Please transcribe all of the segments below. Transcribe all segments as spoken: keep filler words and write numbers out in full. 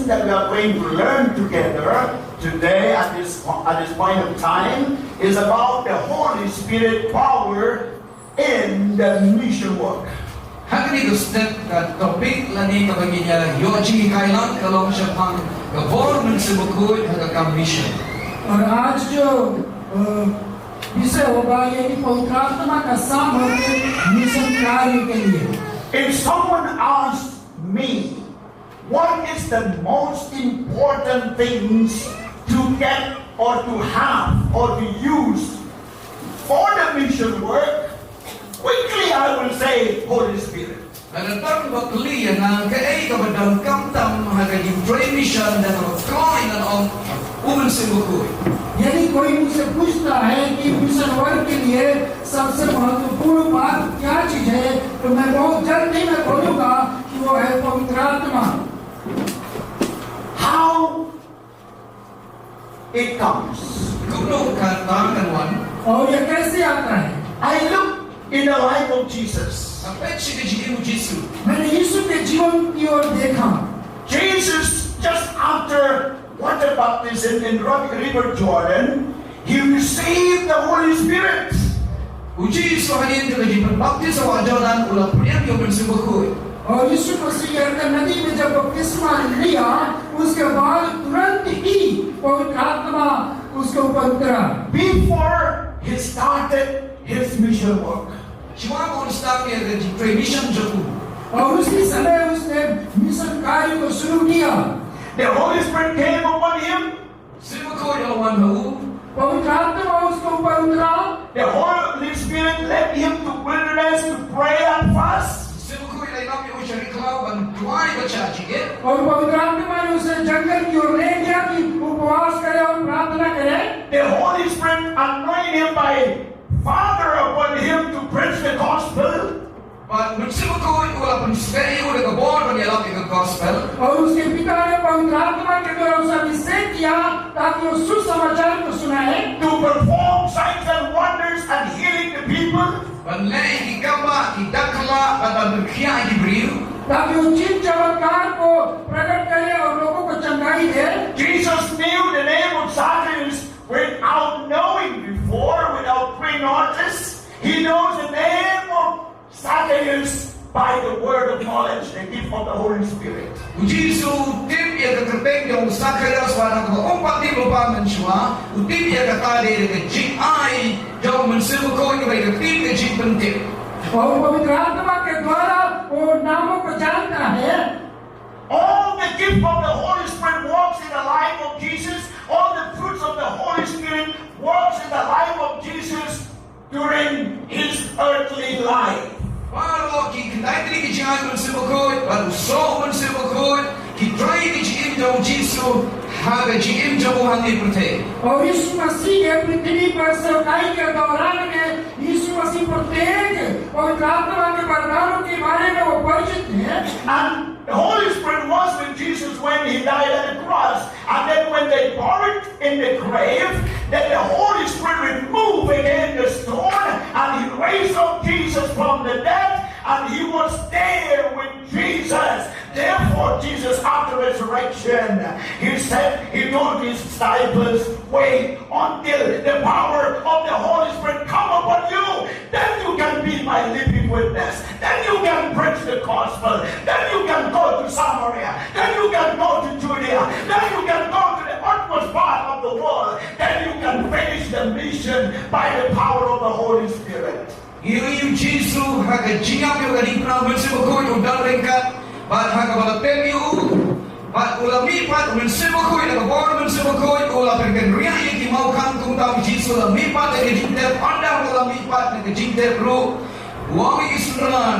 that we are going to learn together today at this, at this point of time is about the Holy Spirit power in the mission work. Ha kane ka step, ka topic lane kaba ngin ïa ïoh jinghikai lang ka long shaphang ka bor Mynsiem Bakhuid ha ka kam mission. और आज जो विषय होगा, यानी पवित्र आत्मा का सामर्थ्य मिशन कार्य के लिए। If someone asks me, what is the most important things to get or to have or to use for the mission work? Quickly I will say, Holy Spirit. Lada don ba kylli ïa nga kaei kaba donkam tam ha ka jingtrei mission, da kaba kloi ngan ong, U Mynsiem Bakhuid. यदि कोई मुझसे पूछता है कि मिशन वर्क के लिए सबसे महत्वपूर्ण बात क्या चीज है, तो मैं बहुत जल्दी में बोलूंगा कि वो है पवित्र आत्मा। How it comes. Kumno kata kan wan? और ये कैसे आता है? I look in the life of Jesus. Nga peit sha ka jingim u Jisu. मैंने यीशु के जीवन की ओर देखा। Jesus, just after water baptism in Ro- River Jordan, he received the Holy Spirit. U Jisu hadien ka jingpynbaptis ha Jordan u la pdiang ïa u Mynsiem Bakhuid. और यीशु मसीह यरदन नदी में जब बपतिस्मा लिया, उसके बाद तुरंत ही पवित्र आत्मा उसके ऊपर उतरा। Before he started his mission work. Shuwa ba un start ïa ka jingtrei mission jong u. और उसी समय उसने मिशन कार्य को शुरू किया। The Holy Spirit came upon him. Mynsiem Bakhuid u la wan ha u. पवित्र आत्मा उसके ऊपर उतरा। The Holy Spirit led him to wilderness to pray and fast. Mynsiem Bakhuid u la ïalap ïa u sha ri khlaw ban duwai bad shah jingit. और पवित्र आत्मा ने उसे जंगल की ओर ले गया कि उपवास करे और प्रार्थना करे। The Holy Spirit anointed him by Father upon him to preach the gospel. Bad Mynsiem Bakhuid u la pynskhem ïa u da ka bor ban ïalap ïa ka gospel. और उसके पिता ने पवित्र आत्मा के द्वारा उसे अभिषेक किया ताकि वो सुसमाचार को सुनाए। To perform signs and wonders and healing the people. Ban leh ïa ki kambah, ki dakhla, bad ban pynkhiah ïa ki briew. ताकि वो चिन्ह चमत्कार को प्रकट करे और लोगों को चंगाई दे। Jesus knew the name of Zacchaeus without knowing before, without pre-notice. He knows the name of Zacchaeus by the word of knowledge, the gift of the Holy Spirit. U Jisu u tip ïa ka kyrteng jong u Zacchaeus wat haba um pat tip lypa mynshuwa, u tip ïa kata da ka jingai jong u Mynsiem Bakhuid kaba ïa ka tip ka jingpyntip. और पवित्र आत्मा के द्वारा वो नामों को जानता है। All the gift of the Holy Spirit works in the life of Jesus. All the fruits of the Holy Spirit works in the life of Jesus during his earthly life. Baroh ki khyndai tylli ki jingai u Mynsiem Bakhuid, bad u soh u Mynsiem Bakhuid, ki trei ki jingim jong u Jisu ha ka jingim jong u hangne pyrthei. और यीशु मसीह के पृथ्वी पर सेवकाई के दौरान में यीशु मसीह प्रत्येक पवित्र आत्मा के वरदानों के बारे में वो परिचित है। And the Holy Spirit was with Jesus when he died at the cross. And then when they buried in the grave, then the Holy Spirit removed again the stone and he raised up Jesus from the dead and he was there with Jesus. Therefore, Jesus, after resurrection, he said, he told his disciples, wait until the power of the Holy Spirit come upon you. Then you can be my living witness. Then you can preach the gospel. Then you can go to Samaria. Then you can go to Judea. Then you can go to the utmost part of the world. Then you can finish the mission by the power of the Holy Spirit. Ïohi ïa u Jisu ha ka jingïap ïa u Kynrad Mynsiem Bakhuid u don ryngkat bad ha kaba la tep ïa u. Bad u la mihpat u Mynsiem Bakhuid, da ka bor u Mynsiem Bakhuid u la pynkynriah ïa ki mawkhang. Kumta u Jisu u la mihpat da ka jingtep, ynda u la mihpat da ka jingtep ruh u ong ïa ki synran,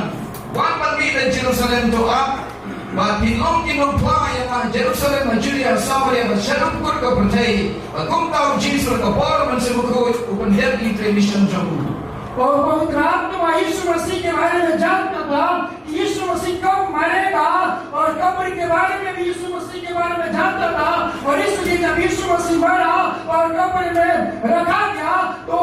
wan bad mih na Jerusalem, to ap bad phin long ki nongphla ïa nga ha Jerusalem, ha Judea, ha Samaria bad shaduh kut ka pyrthei. Bad kumta u Jisu da ka bor u Mynsiem Bakhuid u pyndep ïa ka mission jong u. और पवित्र आत्मा यीशु मसीह के बारे में जानता था कि यीशु मसीह कब मरेगा, और कब्र के बारे में भी यीशु मसीह के बारे में जानता था। और इसलिए जब यीशु मसीह मरा और कब्र में रखा गया, तो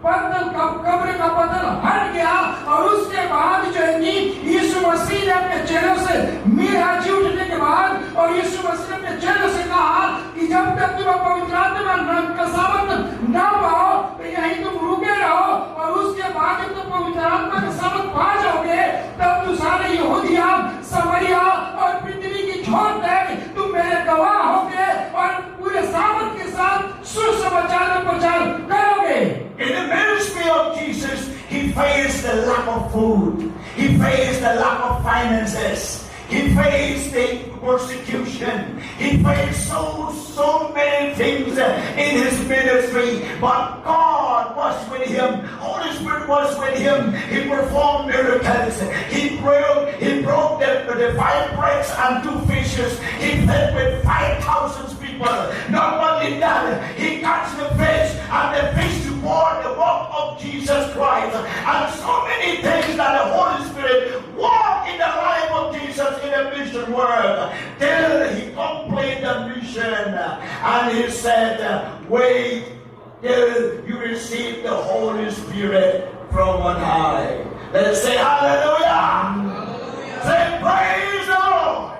पत्थर, कब-, कब्र का पत्थर हट गया, और उसके बाद जो है कि यीशु मसीह ने अपने चेलों से मिला जी उठने के बाद, और यीशु मसीह ने अपने चेलों से कहा कि जब तक तुम पवित्र आत्मा का सामर्थ्य ना पाओ, तो यहीं तुम रुके रहो, और उसके बाद जब तुम पवित्र आत्मा का सामर्थ्य पा जाओगे, तब तुम सारे यहूदिया, सामरिया और पृथ्वी की छोर तक तुम मेरे गवाह होगे और पूरे सामर्थ्य के साथ सुसमाचार का प्रचार करोगे। In the ministry of Jesus, he faced the lack of food. He faced the lack of finances. He faced the persecution. He faced so, so many things in his ministry. But God was with him. Holy Spirit was with him. He performed miracles. He broke, he broke the, the five breads and two fishes. He fed with five thousand people. Not only that, he catch the fish and the fish reward the work of Jesus Christ. And so many things that the Holy Spirit work in the life of Jesus in the mission work till he complete the mission. And he said, wait till you receive the Holy Spirit from on high. Let's say hallelujah. Say praise the Lord.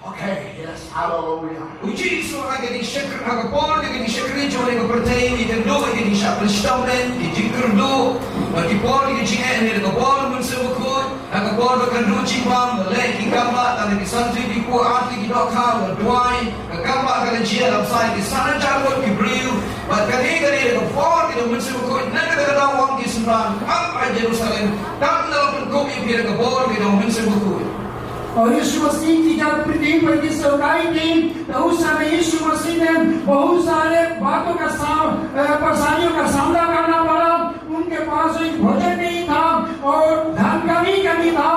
Okay, yes, hallelujah. U Jisu ha ka jingshakri, ha ka por ka jingshakri jong ka pyrthei, u ïakynduh ïa ka jingshah pynshittom, ka jingkyrduh bad ki por ka jingeh, ne ka bor Mynsiem Bakhuid, ha ka por ka kyrduh jingbam, la leh ki kambah, tang ki san tylli ki kpu, ar tylli ki dohkha, la duwai, ka kambah ka la jia, la bsa ïa ki san hajar ngut ki briew, bad kane kane ka bor ka jong Mynsiem Bakhuid, na kata ka daw ong ki synran, kynmaw ha Jerusalem, tang da la pynkup ïa phi da ka bor ka jong Mynsiem Bakhuid. और यीशु मसीह की जब पृथ्वी पर की सेवकाई थी, तो उस समय यीशु मसीह ने बहुत सारे बातों का साम-, अ, परेशानियों का सामना करना पड़ा। उनके पास एक भोजन नहीं था और धन का भी कमी था।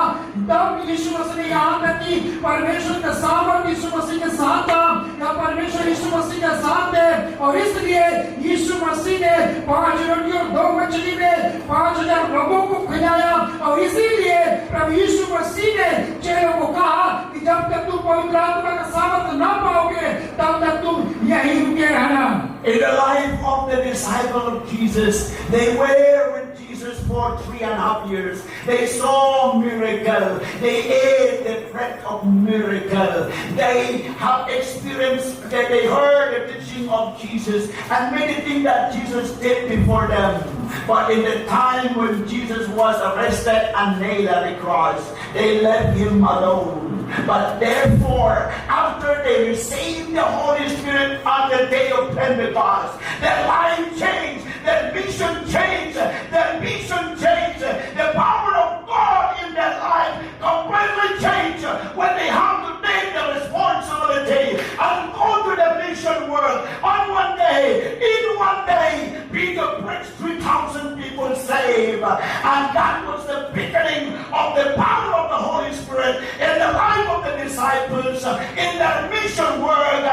तब यीशु मसीह ने, यहाँ तक कि परमेश्वर का सामर्थ यीशु मसीह के साथ था, या परमेश्वर यीशु मसीह के साथ थे, और इसलिए यीशु मसीह ने पांच रोटी और दो मछली में पांच हजार लोगों को खिलाया, और इसीलिए प्रभु यीशु मसीह ने चेलों को कहा कि जब तक तुम पवित्र आत्मा का सामर्थ ना पाओगे, तब तक तुम यहीं रुके रहना। In the life of the disciple of Jesus, they were with Jesus for three and a half years. They saw miracle. They ate the bread of miracle. They have experienced that they heard the teaching of Jesus and many things that Jesus did before them. But in the time when Jesus was arrested and nailed at the cross, they left him alone. But therefore, after they received the Holy Spirit on the day of Pentecost, their life changed, their mission changed, their vision changed, the power of God in their life completely changed when they have to take the responsibility and go to the mission work. On one day, in one day, be the bridge, three thousand people saved. And that was the beginning of the power of the Holy Spirit in the life of the disciples, in their mission work.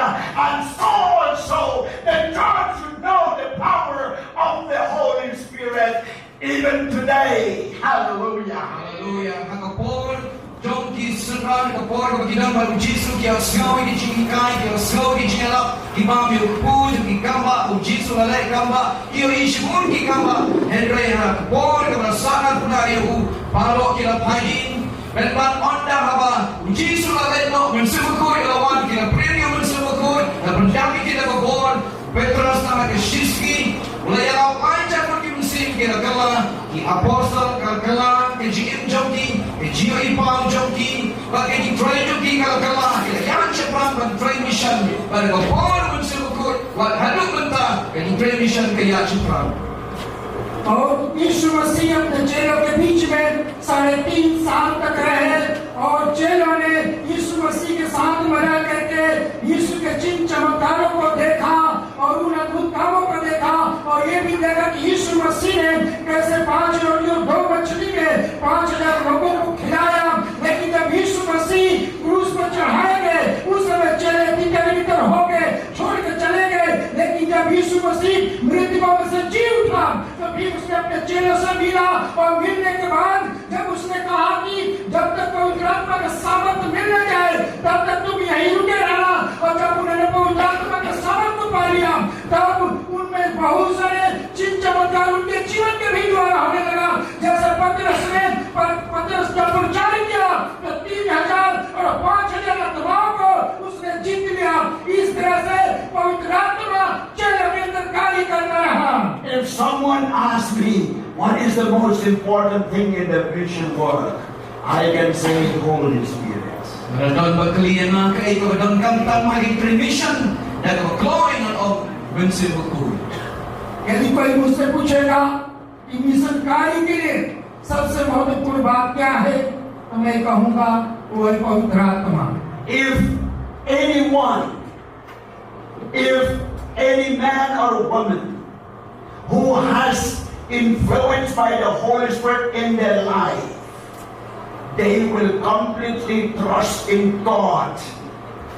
And so also, the church should know the power of the Holy Spirit even today. Hallelujah. Hallelujah. Ha ka por jong ki synran, ka por kaba ki don bad u Jisu, ki ïohsngew ïa ki jinghikai, ki ïohsngew ïa ki jingïalap, ki bam ïa u kpu jong ki kambah, u Jisu la leh kambah, ki ïohi shibun ki kambah. Hynrei ha ka por kaba la sahnarphna ïa u, baroh ki la phai dien. Pynban ynda haba u Jisu la leit noh, Mynsiem Bakhuid la wan, ki la pdiang ïa u Mynsiem Bakhuid, la pyndap ïa ki da ka bor. Petros tang ha ka shithi, u la ïalam ai hajar ngut ki mynsiem, ki la kylla, ki apostol ki la kylla, ka jingim jong ki, ka jingïohi paw jong ki, bad ka jingtrei jong ki ka la kylla, ki la ïaid shaphrang ban trei mission, bad ka bor Mynsiem Bakhuid, wat haduh mynta ka jingtrei mission ka ïaid shaphrang. और यीशु मसीह अपने चेलों के बीच में साढ़े तीन साल तक रहे और चेलों ने यीशु मसीह के साथ मजा करके यीशु के चिन्ह चमत्कारों को देखा और उन अद्भुत कामों को देखा और ये भी देखा कि यीशु मसीह ने कैसे पांच रोटी और दो मछली में पांच हजार लोगों को खिलाया। लेकिन जब यीशु मसीह क्रूस पर चढ़ाए गए, उस समय चेले तितर बितर हो गए, छोड़ के चले गए। लेकिन जब यीशु मसीह मृतकों में से जी उठा, तो फिर उसने अपने चेलों से मिला और मिलने के बाद जब उसने कहा कि जब तक पवित्र आत्मा का सामर्थ्य मिल न जाए, तब तक तुम यहीं रुके रहना, और जब उन्होंने पवित्र आत्मा का सामर्थ्य को पा लिया, तब उनमें बहुत सारे चिन्ह चमत्कार उनके जीवन के भी द्वारा होने लगा। जैसे पतरस ने, प-, पतरस जब Ask me what is the most important thing in the mission work. I can say Holy Spirit. Lada don ba kylli ïa nga kaei kaba donkam tam ha ki tri mission, da kaba kloi ngan ong Mynsiem Bakhuid. यदि कोई मुझसे पूछेगा कि मिशन कार्य के लिए सबसे महत्वपूर्ण बात क्या है, तो मैं कहूँगा वो है पवित्र आत्मा। If anyone, if any man or woman who has influenced by the Holy Spirit in their life, they will completely trust in God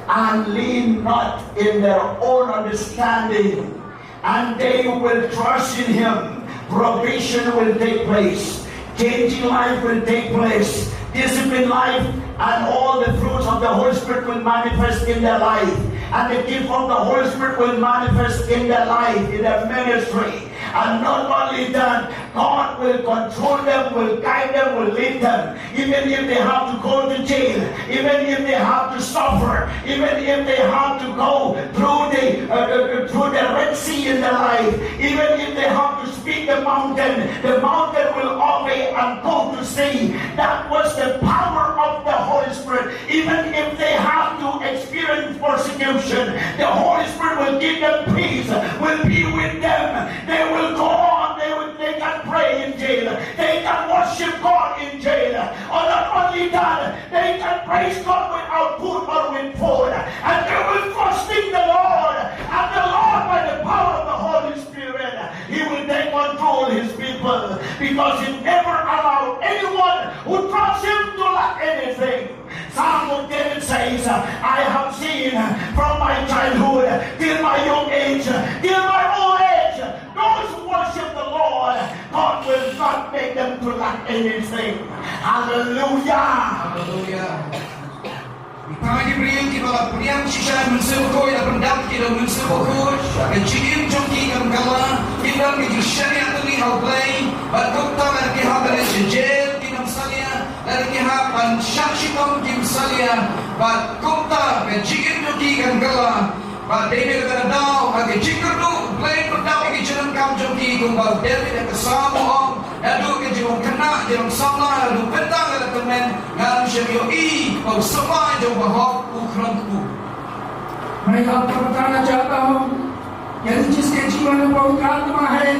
and lean not in their own understanding, and they will trust in Him. Provision will take place. Changing life will take place. Discipline life and all the fruits of the Holy Spirit will manifest in their life. And the gift of the Holy Spirit will manifest in their life, in their ministry. And not only that, God will control them, will guide them, will lead them. Even if they have to go to jail, even if they have to suffer, even if they have to go through the, uh, uh, through the Red Sea in their life, even if they have to speak the mountain, the mountain will obey and go to sea. That was the power of the Holy Spirit. Even if they have to experience persecution, the Holy Spirit will give them peace, will be with them. They will go on, they will, they can pray in jail, they can worship God in jail. Or not only that, they can praise God without food or with food. And they will trusting the Lord, and the Lord by the power of the Holy Spirit, He will take control His people, because He never allow anyone who trusts Him to lack anything. Psalm of David says, I have seen from my childhood till my young age, till my old age, those who worship the Lord, God will not make them to lack anything. Hallelujah. Hallelujah. Ki para ki briew kiba la pdiang shisha ïa u Mynsiem Bakhuid, la pyndap ki da u Mynsiem Bakhuid, ka jingim jong ki kam kylla, kim don ka jingshaniah tang ha U Blei, bad kumta lada ki hap ban leit sha jail kim salia, lada ki hap ban shah shitom kim salia, bad kumta ka jingim jong ki kam kylla. Bad dei na kata ka daw, ha ka jingkyrduh, U Blei u pyndap ïa ki jingdonkam jong ki, kumba u David ha ka Salm u ong, naduh ka jinglong khynnah, jinglong samla, naduh bynta ka la tymmen, ngan shym ïohi ba u samla jong u bahok u khlem kpu. मैं आपको बताना चाहता हूँ, यदि जिसके जीवन में पवित्र आत्मा है,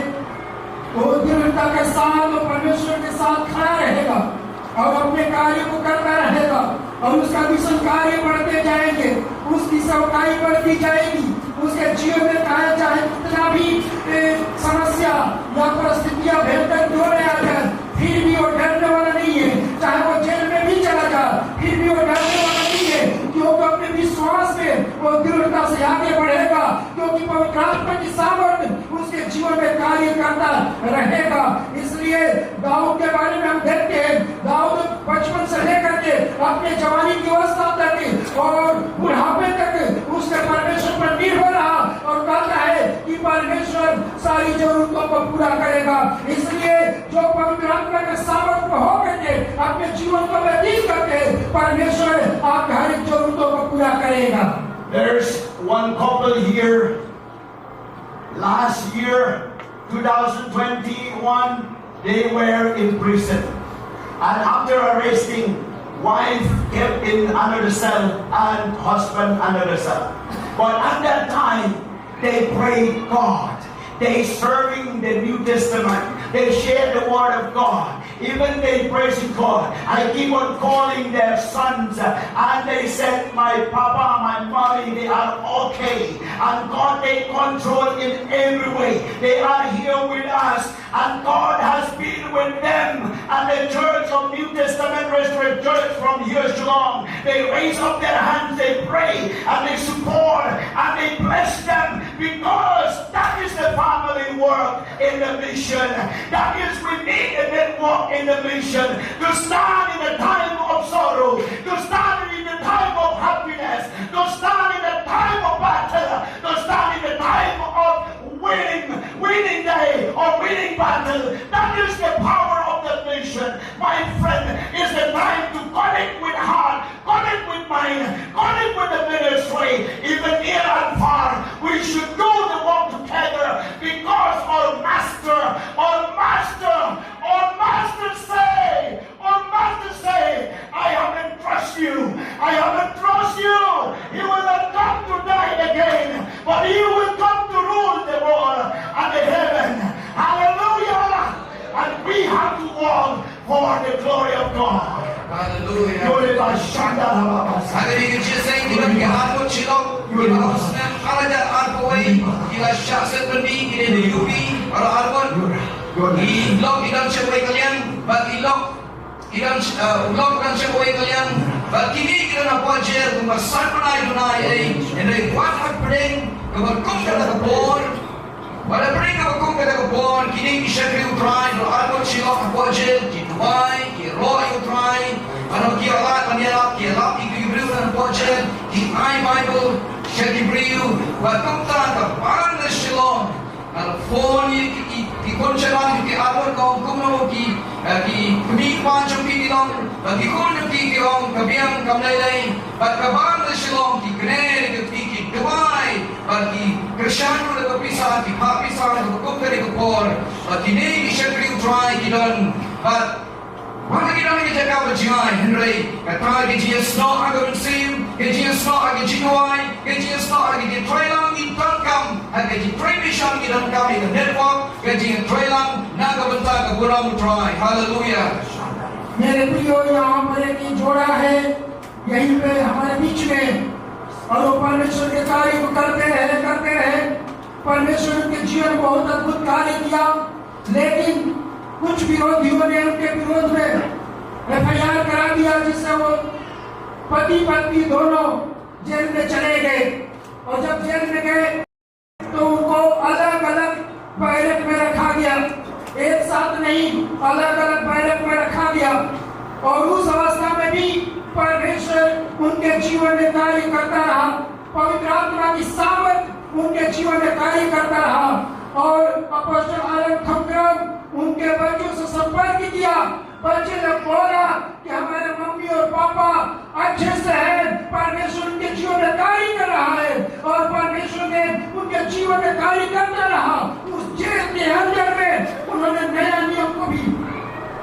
वो दृढ़ता के साथ और परमेश्वर के साथ खड़ा रहेगा और अपने कार्य को करता रहेगा और उसका मिशन कार्य बढ़ते जाएंगे, उसकी सेवकाई बढ़ती जाएगी, उसके जीवन में चाहे, चाहे कितना भी, ए, समस्या या परिस्थितियां भयंकर क्यों नहीं आ जाए, फिर भी वो डरने वाला नहीं है। चाहे वो जेल में भी चला जाए, फिर भी वो डरने वाला नहीं है, क्योंकि अपने विश्वास में वो दृढ़ता से आगे बढ़ेगा, क्योंकि पवित्र आत्मा की सामर्थ्य उसके जीवन में कार्य करता रहेगा। इसलिए दाऊद के बारे में हम देखते हैं, दाऊद बचपन से लेकर के अपने जवानी की अवस्था तक और बुढ़ापे तक उसने परमेश्वर पर निर्भर रहा और कहता है कि परमेश्वर सारी जरूरतों को पूरा करेगा। इसलिए जो पवित्र आत्मा के सामर्थ्य में होकर के अपने जीवन को व्यतीत करते हैं, परमेश्वर आपके हर एक जरूरतों को पूरा करेगा। There's one couple here. Last year, two thousand twenty-one, they were in prison. And after arresting, wife kept in another cell and husband another cell. But at that time, they prayed God. They serving the New Testament. They share the word of God. Even they praising God. I keep on calling their sons, uh, and they said, my papa, my mommy, they are okay. And God take control in every way. They are here with us. And God has been with them. And the Church of New Testament Restored Church from here, Shillong, they raise up their hands, they pray, and they support, and they bless them, because that is the family work in the mission. That is, we need a network in the mission to stand in the time of sorrow, to stand in the time of happiness, to stand in the time of battle, to stand in the time of winning, winning day or winning battle. That is the power of the mission. My friend, it's the time to connect with heart, connect with mind, connect with the ministry, even near and far. We should do the work together, because our master, Shah set pyndi kine da U P, para arbot. I lok i don shawei ka liang, bad i lok i don, eh, u lok i don shawei ka liang, bad kine ki don hapoh jel kumba san bnai duna ei, hynrei wat hapdeng kaba kum kata ka por, wat hapdeng kaba kum kata ka por, kine ki shakri U Trai, para arbot shi lok hapoh jel, ki duwai, ki roh ïa U Trai, bad ki ïalap, ban ïalap, ki ïalap ïa ki briew hapoh jel, ki ai Baibl sha ki briew, bad kumta ka ban da Shillong. Ngan phone ïa ki, ki, ki khun sha ïing, ki arngut, kumno ki, eh, ki kmie kpa jong ki ki long, bad ki khun jong ki ki long, ka biang kam lei lei, bad ka ban da Shillong ki kren ïa ki, ki duwai, bad ki kyrshan ruh da ka pisa, ki phah pisa, da ka kum ka dei ka por, bad kine ki shakri U Trai ki don, bad Wat la ki don ha ka jaka ba jngai, hynrei kata ka jingïasnoh ha ka mynsiem, ka jingïasnoh ha ka jingduwai, ka jingïasnoh ha ka jingtrei lang, ngi donkam ha ka jingtrei mission, ngi donkam ïa ka network, ka jingtrei lang na ka bynta ka burom U Trai. Haleluya. मेरे प्रियो, यहाँ पर एक ही जोड़ा है, यहीं पे हमारे बीच में, और वो परमेश्वर के कार्य को करते रहे, करते रहे। परमेश्वर उनके जीवन में बहुत अद्भुत कार्य किया। लेकिन कुछ विरोधियों ने उनके विरोध में एफआईआर करा दिया, जिससे वो पति पत्नी दोनों जेल में चले गए। और जब जेल में गए तो उनको अलग अलग बैरक में रखा गया, एक साथ नहीं, अलग अलग बैरक में रखा गया। और उस अवस्था में भी परमेश्वर उनके जीवन में कार्य करता रहा। पवित्र आत्मा की सामर्थ उनके जीवन में कार्य करता रहा। और अपोस्टल आलन खमकरम उनके बच्चों से संपर्क किया। बच्चे ने बोला कि हमारे मम्मी और पापा अच्छे से हैं, परमेश्वर उनके जीवन में कार्य कर रहा है। और परमेश्वर ने उनके जीवन में कार्य करता रहा। उस जेल के अंदर में उन्होंने नया नियम को भी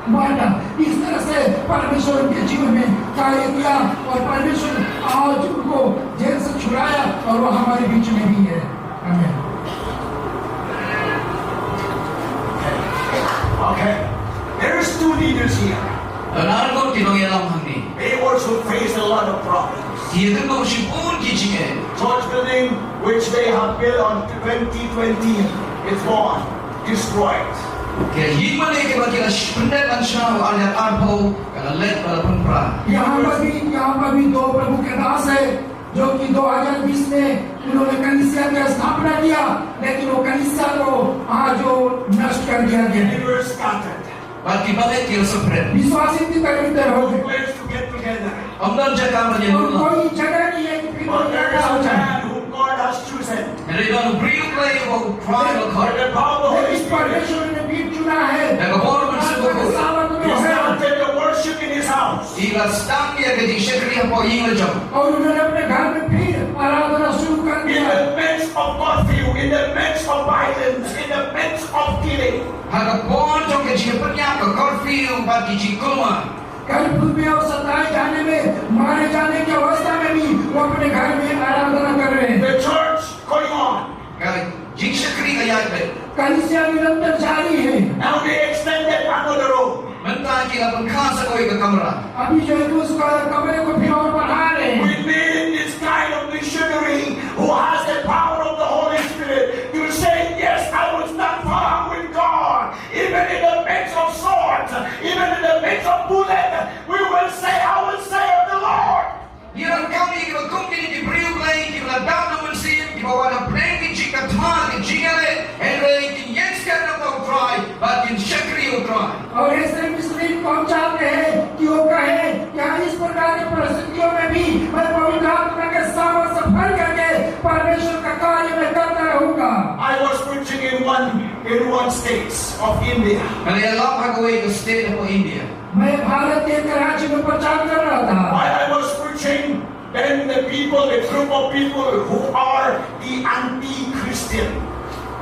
बांटा। इस तरह से परमेश्वर उनके जीवन में कार्य किया और परमेश्वर आज उनको जेल से छुड़ाया और वो हमारे बीच में भी है। आमीन। Okay. There is two leaders here. Don ar ngut ki nongïalam hangne. They also face a lot of problems. Ki ïakynduh shibun ki jingeh. Church building which they have built on twenty twenty is gone, destroyed. Ka ïing mane kaba ki la sh-, pyndep ban shna ha u ar hajar arphew, ka la leit ba la pynpra. यहाँ पर भी, यहाँ पर भी दो प्रभु के दास है, जो कि दो हज़ार बीस में उन्होंने कलीसिया की स्थापना किया, लेकिन वो कलीसिया को आज वो नष्ट कर दिया गया। They were scattered. Bad ki bangeit ki la sngewbha. विश्वासी की तरह हो गए। Place to get together. Ym don jaka ban ïaduh. और कोई जगह नहीं है कि फिर और there is a man whom God has chosen. Hynrei don u briew Blei uba U Trai u la khot. By the power of the Holy Spirit. परमेश्वर ने भी चुना है। Da ka bor u Mynsiem Bakhuid. He started the worship in his house. Ki la sdang ïa ka jingshakri hapoh ïing la jong. और उन्होंने अपने घर में फिर आराधना शुरू कर दिया। In the midst of curfew, in the midst of violence, in the midst of killing. Ha ka por jong ka jingpynïap, ka curfew bad ki jingkulmar. कर्फ्यू में और सताए जाने में, मारे जाने की अवस्था में भी वो अपने घर में आराधना कर रहे हैं। The church going on. Ka jingshakri ka ïaid beit. कलीसिया निरंतर जारी है। Now they extended another room. Mynta ki la pynkhih sa kawei ka kamra. अभी जो है उसका कमरे को फिर और बढ़ा रहे हैं। We need this kind of missionary who has the power of the Holy Spirit to say, "Yes, I will stand firm with God, even in the midst of swords, even in the midst of bullet. We will say, I will say of the Lord." Ïa ka kam ïa kiba kum kine ki briew Blei kiba la dap da u Mynsiem, kiba wan hapdeng ki jingkthah, ki jingïaleh, hynrei kin ïeng skhem na U Trai bad kin shakri U Trai. और ऐसे मिशनरी को हम चाहते हैं कि वो कहे, "क्या इस प्रकार की परिस्थितियों में भी मैं पवित्र आत्मा के सामर्थ्य से भर करके परमेश्वर का कार्य मैं करता रहूंगा?" I was preaching in one, in one state of India. Nga la ïalap ha kawei ka state hapoh India. मैं भारत के एक राज्य में प्रचार कर रहा था। While I was preaching, then the people, a group of people who are the anti-Christian.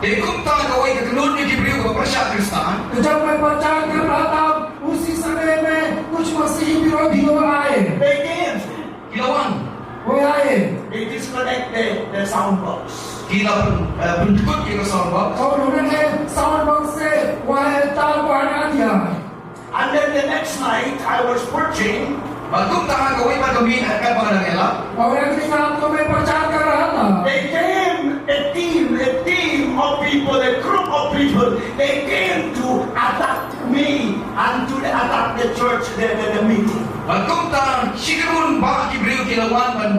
Te kumta kawei ka kynhun jong ki briew ba pyrshah Khristan. तो जब मैं प्रचार कर रहा था, उसी समय में कुछ मसीही विरोधी लोग आए। They came. Ki la wan. वो आए। They disconnect the, the sound box. Ki la pyn, eh, pyndkut ïa ka sound box. और उन्होंने साउंड बॉक्स से वह तार को हटा दिया। And then the next night I was preaching. Bad kumta ha kawei pat ka miet, eh, katba nga dang ïalap. और अगली रात को मैं प्रचार कर रहा था। They came, a team, a team people, a group of people, they came to attack me and to attack the church, the, the, the meeting. Bad kumta shi kynhun bah ki briew ki la wan ban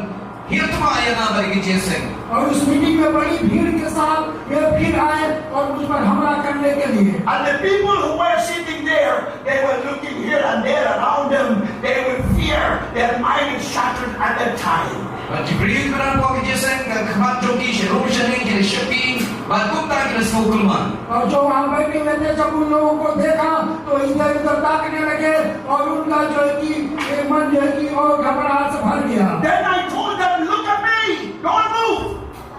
hiar thma ïa nga bad ïa ka jingïaseng. और उस मीटिंग में बड़ी भीड़ के साथ वे फिर आए और मुझ पर हमला करने के लिए। And the people who were sitting there, they were looking here and there around them. They were fear. Their mind is shattered at that time. Bad ki briew kiba don hapoh ka jingïaseng, ka khmat jong ki sha rung sha neng ki la sheptieng, bad kumta ki la sngewkulmar. और जो वहाँ बैठे हुए थे, जब उन लोगों को देखा, तो इधर उधर ताकने लगे और उनका जो है कि ये मन जो है कि और घबराहट से भर गया। Then I told them, "Look at me, don't move."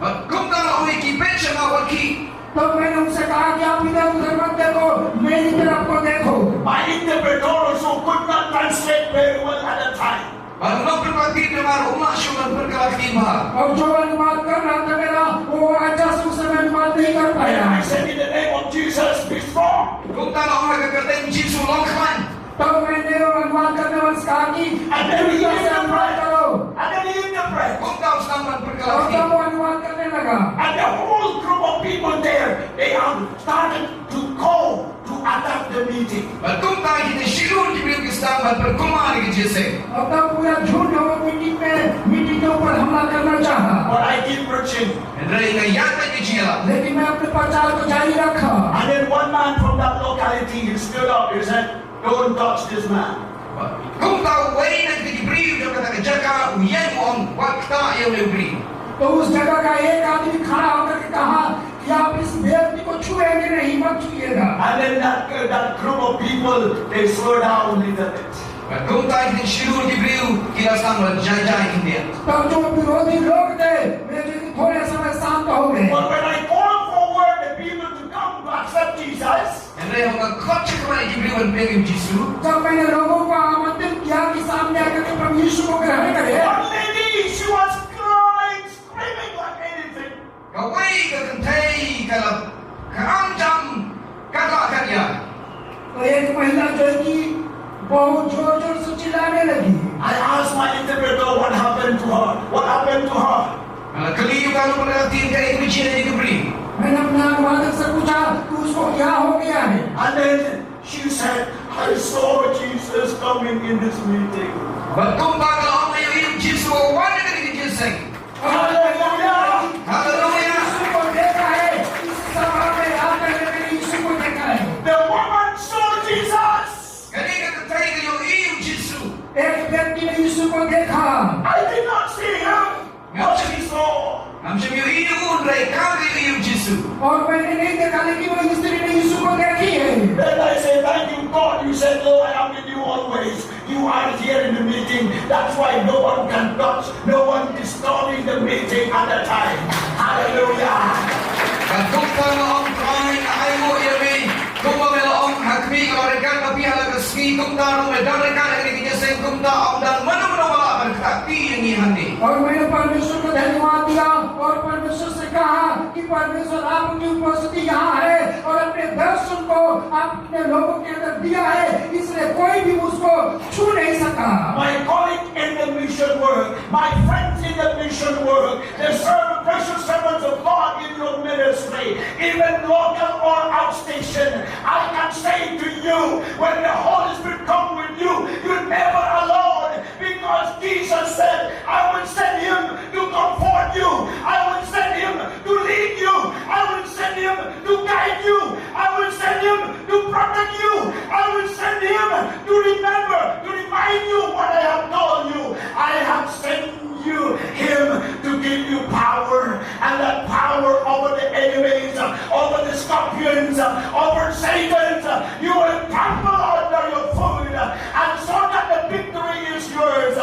Bad kumta nga la ong ïa ki, peit sha nga, wat khih. तब मैंने उनसे कहा कि आप इधर उधर मत देखो, मेरी तरफ को देखो। My interpreter also could not translate very well at that time. Bad u nongpynpaw ktien namar um lah shuh ban pynkylla ktien bha. और जो अनुवाद कर रहा था मेरा, वो अच्छा से उस समय अनुवाद नहीं कर पाया। And I said, "In the name of Jesus, be strong." Kumta nga la ong ha ka kyrteng Jisu, long khmat. तब मैंने वो अनुवाद करने वाले से कहा कि And then he "यीशु से अनुवाद interpreted. करो।" And then he interpreted. Kumta u sdang ban pynkylla ktien. और तब वो अनुवाद करने लगा। And the whole group of people there, they have started to go to attack the meeting. Bad kumta kita shi kynhun ki briew ki sdang ban pynkulmar ïa ka jingïaseng. और तब पूरा झुंड वो मीटिंग में, मीटिंग के ऊपर हमला करना चाहा। But I keep preaching. Hynrei nga ïaid beit ka jingïalap. लेकिन मैं अपने प्रचार को जारी रखा। And then one man from that locality, he stood up, he said, "Don't touch this man." Kumta uwei na kita ki briew jong kata ka jaka u ïeng u ong, wat ktah ïa une u briew. तो उस जगह का एक आदमी खड़ा होकर के कहा कि आप इस व्यक्ति को छुएंगे नहीं, मत छुइएगा। And then that, that group of people, they slow down a little bit. Bad kumta kita shi kynhun ki briew ki la sdang ban jai jai khyndiat. तब जो विरोधी लोग थे, वे जो थोड़े समय शांत हो गए। But when I call forward the people to come to accept Jesus, Hynrei haba nga khot shakhmat ïa ki briew ban peit ïa u Jisu. जब मैंने लोगों को आमंत्रित किया कि सामने आकर के प्रभु यीशु को ग्रहण करें, one lady, she was crying, screaming like anything. Kawei ka kynthei ka la, ka am jam, ka la ka ïa. तो एक महिला जो है कि बहुत जोर जोर से चिल्लाने लगी। I asked my interpreter, "What happened to her? What happened to her?" Nga la kylli ïa uta u nongpynrap ktien, kaei kaba jia ïa kane ka briew. मैंने अपना अनुवादक से पूछा कि उसको क्या हो गया है। And then she said, "I saw Jesus coming in this meeting." Bad kumta ka la ong, nga ïohi ïa u Jisu u wan ha kane ka jingïaseng. Hallelujah! Hallelujah! यीशु को देखा है, इस सभा में आकर के मैंने यीशु को देखा है। The woman saw Jesus. Kane ka kynthei ka ïohi ïa u Jisu. एक व्यक्ति ने यीशु को देखा। I did not see him. Ngam shym, she saw. Ngam shym ïohi ïa u, hynrei ka ïohi ïa u Jisu. और मैंने नहीं देखा, लेकिन वो स्त्री ने यीशु को देखी है। Then I say, "Thank you, God. You said, 'Lo, I am with you always.' You are here in the meeting. That's why no one can touch, no one disturbing the meeting at that time." Hallelujah. Bad kumta nga ong, Trai, nga ainguh ïa me. Kumba me la ong ha khmih, ka la ryngkat bad phi ha la ka sngi, kumta ruh me dang ryngkat ha kane ka jingïaseng, kumta ym don mano mano ba lah ban ktah kti ïa ngi hangne. और मैंने परमेश्वर को धन्यवाद दिया और परमेश्वर से कहा कि परमेश्वर आपकी उपस्थिति यहाँ है और अपने दर्शन को आपने लोगों के अंदर दिया है, इसलिए कोई भी उसको छू नहीं सका। My colleague in the mission work, my friends in the mission work, the serv-, precious servants of God in your ministry, even local or outstation, I can say to you, when the Holy Spirit come with you, you're never alone, because Jesus said, "I will send him to comfort you. I will send him to lead you. I will send him to guide you. I will send him to protect you. I will send him to remember, to remind you what I have told you. I have sent you, him, to give you power, and that power over the enemies, over the scorpions, over Satan. You will trample under your foot, and so that the victory is yours."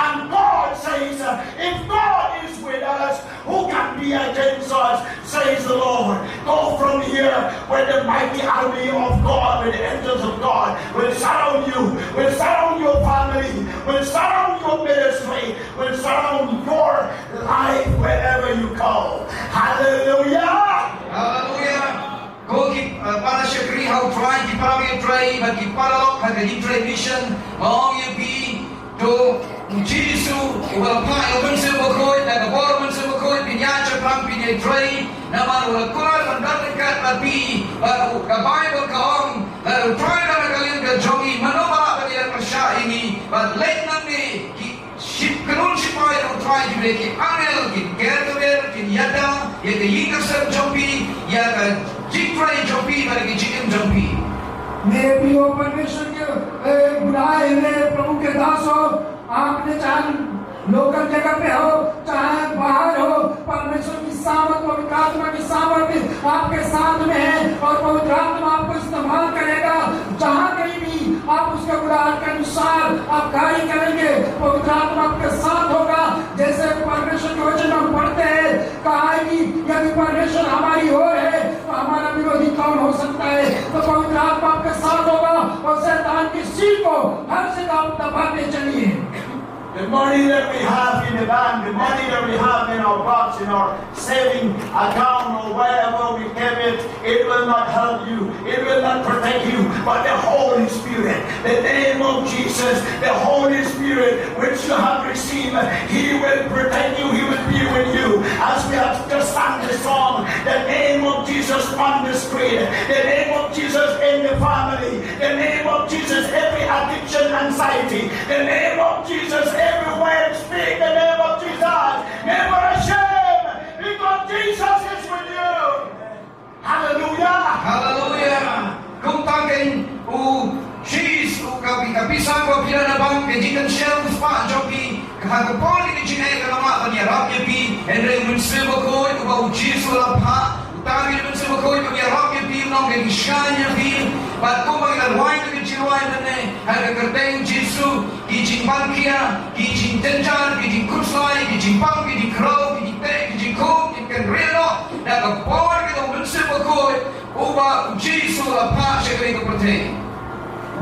And God says, "If God is with us, who can be against us?" Says the Lord. Go from here, where the mighty army of God, where the angels of God will surround you, will surround your family, will surround your ministry, will surround your life wherever you go. Hallelujah! Hallelujah! Ko ki, uh, para shakri ha U Trai, ki para bangeit U Trai, bad ki paralok ha ka Lyntrei Mission, nga ong ïa phi, to u Jisu uba la phah ïa u Mynsiem Bakhuid, da ka bor u Mynsiem Bakhuid, phin ïaid shaphrang, phin ïatrei, namar u la kular ban don ryngkat Bad phi, bad ka Baibl ka ong, lada U Trai u don ha ka liang ka jong ngi, mano ba lah ban ïaleh pyrshah ïa ngi? Bad leit nangne, ki ship, kynhun shipai jong U Trai, ki angel, kin ker kyrwer, kin ïada ïa ka ïing ka sem jong phi, ïa ka jingtrei jong phi bad ïa ka jingim jong phi. मेरे प्रिय परमेश्वर के, ए, बुलाए हुए प्रभु के दास हो, आपने चाहे लोकल जगह पे हो, चाहे बाहर हो, परमेश्वर की सामर्थ, पवित्र आत्मा की सामर्थ आपके साथ में है और पवित्र आत्मा आपको इस्तेमाल करेगा। जहाँ कहीं भी आप उसके बुलाहट के अनुसार आप कार्य करेंगे, पवित्र आत्मा आपके साथ होगा। जैसे परमेश्वर के वचन में हम पढ़ते हैं, कहा है कि यदि परमेश्वर हमारी ओर है तो हमारा विरोधी कौन हो सकता है? तो पवित्र आत्मा आपके साथ होगा और शैतान की सील को हर जगह आप दबाते चलिए। The money that we have in the bank, the money that we have in our box, in our saving account, or wherever we keep it, it will not help you. It will not protect you. But the Holy Spirit, the name of Jesus, the Holy Spirit, which you have received, He will protect you. He will be with you. As we have just sung the song, the name of Jesus on the screen, the name of Jesus in the family, the name of Jesus, every addiction, anxiety, the name of Jesus everywhere. Speak the name of Jesus. Never ashamed, because Jesus is with you. Hallelujah. Hallelujah. Kumta kein u Jisoo ka, ka pisa kaba phi la bank, ka jingkynshew u spah jong phi, ha ka por kane ka jingeh ka la mad ban ïarap ïa phi. Hynrei u Mynsiem Bakhuid uba u Jisoo u la phah, uta u Mynsiem Bakhuid uba u ïarap ïa phi, u long ka jingshngaiñ ïa phi. Bad kumba ngi la rwai ïa ka jingrwai mynne ha ka kyrteng Jisoo, ki jingpang khia, ki jingjynjar, ki jingkhuslai, ki jingpang, ki jingkhrew, ki jingteh, ki jingkhum kin kynriah noh da ka por kaba u Mynsiem Bakhuid uba u Jisoo u la phah sha kane ka pyrthei.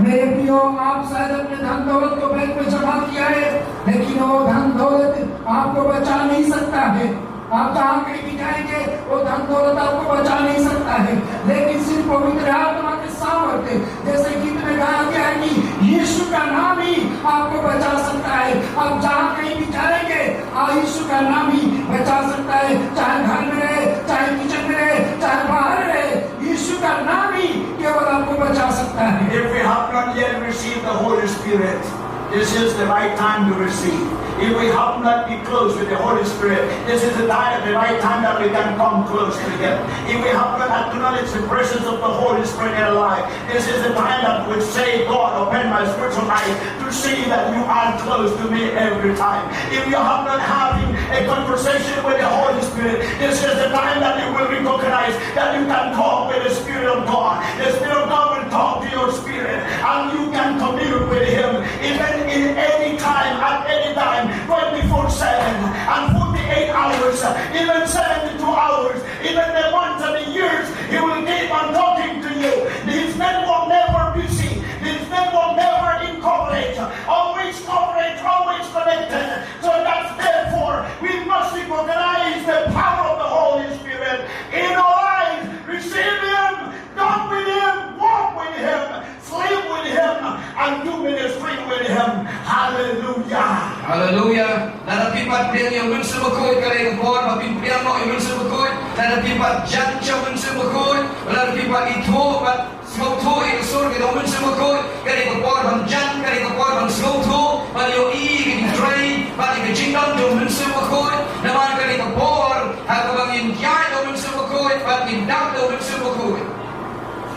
मेरे प्रियो, आप शायद अपने धन दौलत को बैंक में जमा किया है, लेकिन वो धन दौलत आपको बचा नहीं सकता है। आप जहाँ कहीं भी जाएंगे, वो धन दौलत आपको बचा नहीं सकता है, लेकिन सिर्फ पवित्र आत्मा के सामर्थ्य, जैसे गीत में गाया गया है कि यीशु का नाम ही आपको बचा सकता है। आप जहाँ कहीं भी जाएंगे, आ, यीशु का नाम ही बचा सकता है। चाहे घर में रहे, चाहे किचन में रहे, चाहे बाहर रहे, यीशु का नाम ही केवल आपको बचा सकता है। If we have not yet received the Holy Spirit, this is the right time to receive. If we have not been close with the Holy Spirit, this is the time, the right time that we can come close to Him. If we have not acknowledged the presence of the Holy Spirit in our life, this is the time that we say, "God, open my spiritual eyes to see that you are close to me every time." If you have not having a conversation with the Holy Spirit, this is the time that you will recognize that you can talk with the Spirit of God. The Spirit of God will talk to your spirit, and you can commune with Him, even in any time, at any time, twenty-four seven, and forty-eight hours, even seventy-two hours, even the months and the years, He will keep on talking to you. His network never busy. His network never in coverage. Always coverage, always connected. So that's therefore we must recognize the power of the Holy Spirit in our lives. Receive Him, talk with Him, walk with Him, sleep with Him, and do ministry with Him. Hallelujah. Hallelujah. Lada phi pat pdiang ïa u Mynsiem Bakhuid, ka dei ka por ba phin pdiang noh ïa u Mynsiem Bakhuid. Lada phi pat jan sha u Mynsiem Bakhuid, lada phi pat ithuh bad sngewthuh ïa ka sur ka jong u Mynsiem Bakhuid, ka dei ka por ban jan, ka dei ka por ban sngewthuh, ban ïohi ïa ka jingtrei bad ïa ka jingdon jong u Mynsiem Bakhuid. Namar ka dei ka por ha kaba ngin ïaid da u Mynsiem Bakhuid bad ngin dap da u Mynsiem Bakhuid.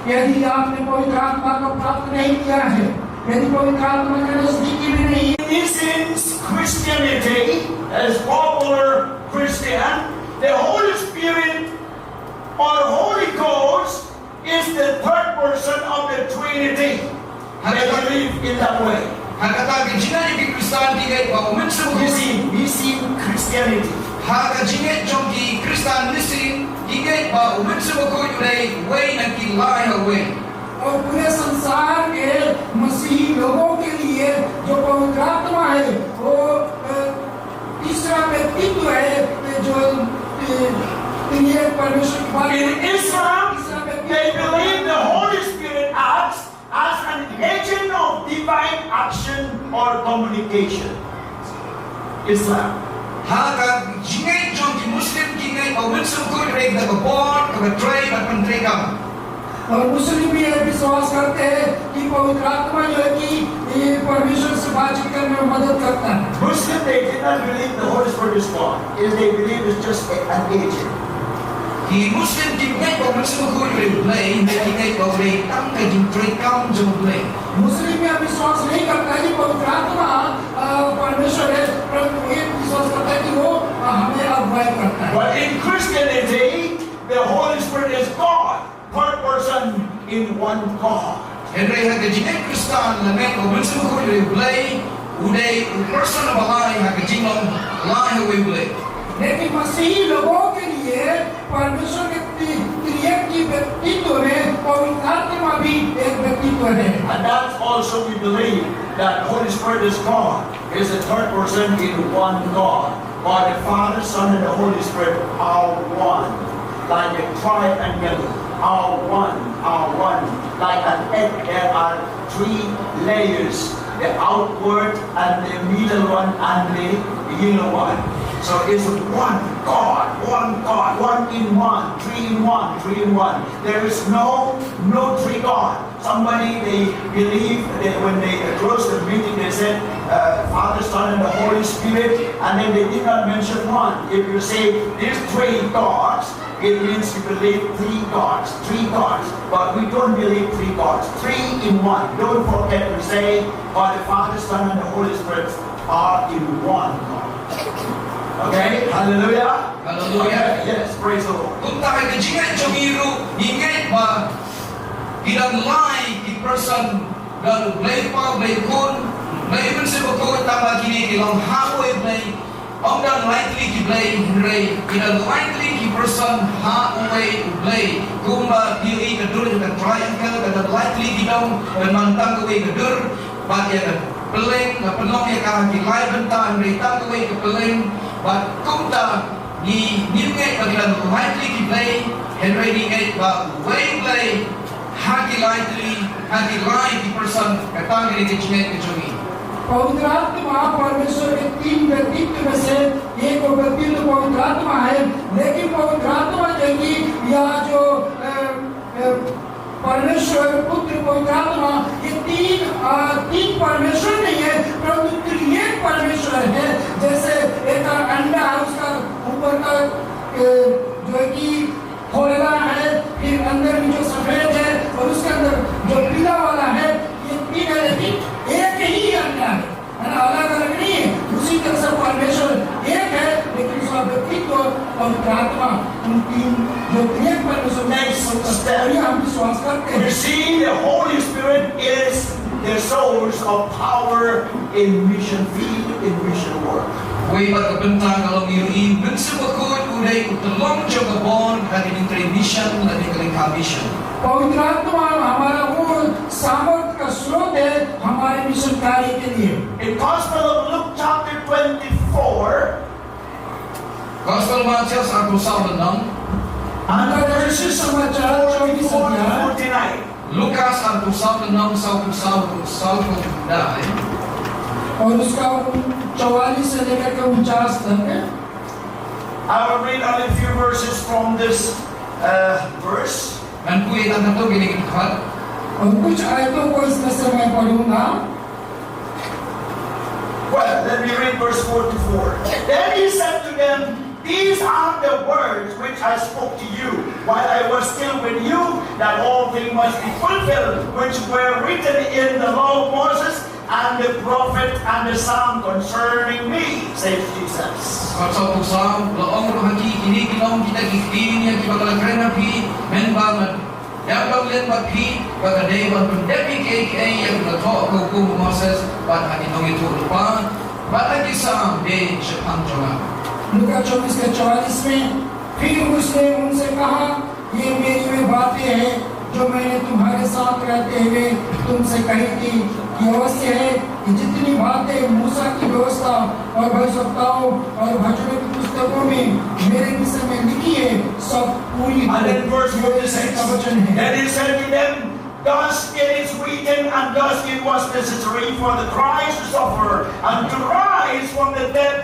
यदि आपने पवित्र आत्मा को प्राप्त नहीं किया है, यदि पवित्र आत्मा का नजदीकी भी नहीं है, Since Christianity is popular Christian, the Holy Spirit or Holy Ghost is the third person of the Trinity. They believe in that way. Ha kata ka jingngeit ki Khristan ki ngeit ba u Mynsiem Bakhuid. Nissim, Nissim Christianity. Ha ka jingngeit jong ki Khristan Nissim ki ngeit ba u Mynsiem Bakhuid u dei uwei na ki lai ha uwei. और पूरे संसार के मसीही लोगों के लिए जो पवित्र आत्मा है, वो, अ, तीसरा व्यक्तित्व है, जो, अ, ये परमेश्वर की बात In Islam, तीसरा व्यक्तित्व they believe the Holy Spirit acts as an agent of divine action or communication. Islam. Ha ka jingngeit jong Muslim ki ngeit ba u Mynsiem Bakhuid u dei ka bor kaba trei bad pyntreikam. और मुस्लिम भी ये विश्वास करते हैं कि पवित्र आत्मा जो है कि ये परमेश्वर से बातचीत करने में मदद करता है। Muslim, they did not believe the Holy Spirit is God. Is they believe it's just a, an agent. Ki Muslim kim ngeit ba u Mynsiem Bakhuid u dei u Blei, hynrei ki ngeit ba u dei tang ka jingtreikam jong u Blei. मुस्लिम यह विश्वास नहीं करता कि पवित्र आत्मा अ, परमेश्वर है, परंतु ये विश्वास करता है कि वो, अ, हमें अगुवाई करता है। But in Christianity, the Holy Spirit is God, third person in one God. Hynrei ha ka jingngeit Khristan, la ngeit ba u Mynsiem Bakhuid u dei u Blei, u dei u person ba lai ha ka jinglong lai ha uwei u Blei. लेकिन मसीही लोगों के लिए परमेश्वर के त्रि-, त्रिएक की व्यक्तित्व में पवित्र आत्मा भी एक व्यक्तित्व है। And that's also we believe that Holy Spirit is God, is the third person in one God. God the Father, Son, and the Holy Spirit are one. Like a triangle, are one, are one. Like an egg, there are three layers. The outward and the middle one and the inner one. So it's one God, one God, one in one, three in one, three in one. There is no, no three God. Somebody, they believe that when they close the meeting, they said, uh, Father, Son, and the Holy Spirit, and then they did not mention one. If you say these three gods, it means you believe three gods, three gods. But we don't believe three gods. Three in one. Don't forget to say, God the Father, Son, and the Holy Spirit are in one God. Okay? Hallelujah. Hallelujah. Okay, yes, praise the Lord. Kumta ha ka jingngeit jong ngi ruh, ngi ngeit ba ki don lai ki person, don Blei Kpa, Blei Khun, Blei Mynsiem Bakhuid, tang ba kine ki long ha uwei Blei. Ym don lai tylli ki blei, hynrei ki don lai tylli ki person ha uwei u Blei. Kumba phi ïohi ka dur jong ka triangle, ka don lai tylli ki dong, ka don tang kawei ka dur, bad ïa ka pylleng, ka pynlong ïa ka ha ki lai bynta, hynrei tang kawei ka pylleng, bad kumta ngi, ngim ngeit ba ki don lai tylli ki blei, hynrei ngi ngeit ba uwei u Blei, ha ki lai tylli, ha ki lai ki person, kata ka dei ka jingngeit ka jong ngi. पवित्र आत्मा परमेश्वर के तीन व्यक्तित्व में से एक व्यक्तित्व पवित्र आत्मा है, लेकिन पवित्र आत्मा जो है कि या जो, अ, अ, परमेश्वर, पुत्र, पवित्र आत्मा, ये तीन, अ, तीन परमेश्वर नहीं है, परंतु त्रिएक परमेश्वर है। जैसे एक अंडा है, उसका ऊपर का, अ, जो है कि खोलना है, फिर अंदर में जो सफेद है और उसके अंदर जो पीला वाला है, ये तीन है, लेकिन एक ही अंडा है, है ना, अलग-अलग नहीं है। उसी तरह से परमेश्वर एक है, लेकिन उसका व्यक्तित्व, पवित्र आत्मा, उन तीन जो त्रिएक परमेश्वर में एक संस्था है, और ये हम विश्वास करते हैं। You see, the Holy Spirit is the source of power in mission field, in mission work. Wei pat ka bynta ka long ïa u Mynsiem Bakhuid u dei u tyllong jong ka bor ha ka jingtrei mission lane ka lyngkha mission. पवित्र आत्मा हमारा वो सामर्थ का स्रोत है हमारे मिशन कार्य के लिए। In Gospel of Luke chapter twenty-four, Gospel Mathaios arphew saw lynnong. Lukas arphew saw lynnong, sawphew saw, sawphew khyndai. और उसका चौवालीस से लेकर के उनचास तक है। I will read only few verses from this, uh, verse. Ngan pule tang katto katne ki dkhot. और कुछ आयतों को इसमें से मैं पढ़ूंगा। Well, let me read verse four to four. Then he said to them, "These are the words which I spoke to you while I was still with you, that all things must be fulfilled which were written in the law of Moses and the prophet and the psalm concerning me," says Jesus. Verse four to four, la ong ruh ha ki, kine ki long kita ki ktien ïa kiba nga la kren ha phi, mynba nga dang long lem bad phi, ba ka dei ban pyndep ïa kiei kiei ïa kiba la thoh ha ka hukum u Moses bad ha ki nongïathuhlypa bad ha ki psalm ba shaphang jong nga. लूका चौबीस के चौवालीस में, फिर उसने उनसे कहा, ये मेरी वे बातें हैं जो मैंने तुम्हारे साथ रहते हुए तुमसे कही थी। ये अवश्य है कि जितनी बातें मूसा की व्यवस्था और भविष्यवक्ताओं और भजनों की पुस्तकों में मेरे विषय में लिखी है, सब पूरी हो। And then verse forty-six. का वचन है। Then he said to them, "Thus it is written, and thus it was necessary for the Christ to suffer and to rise from the dead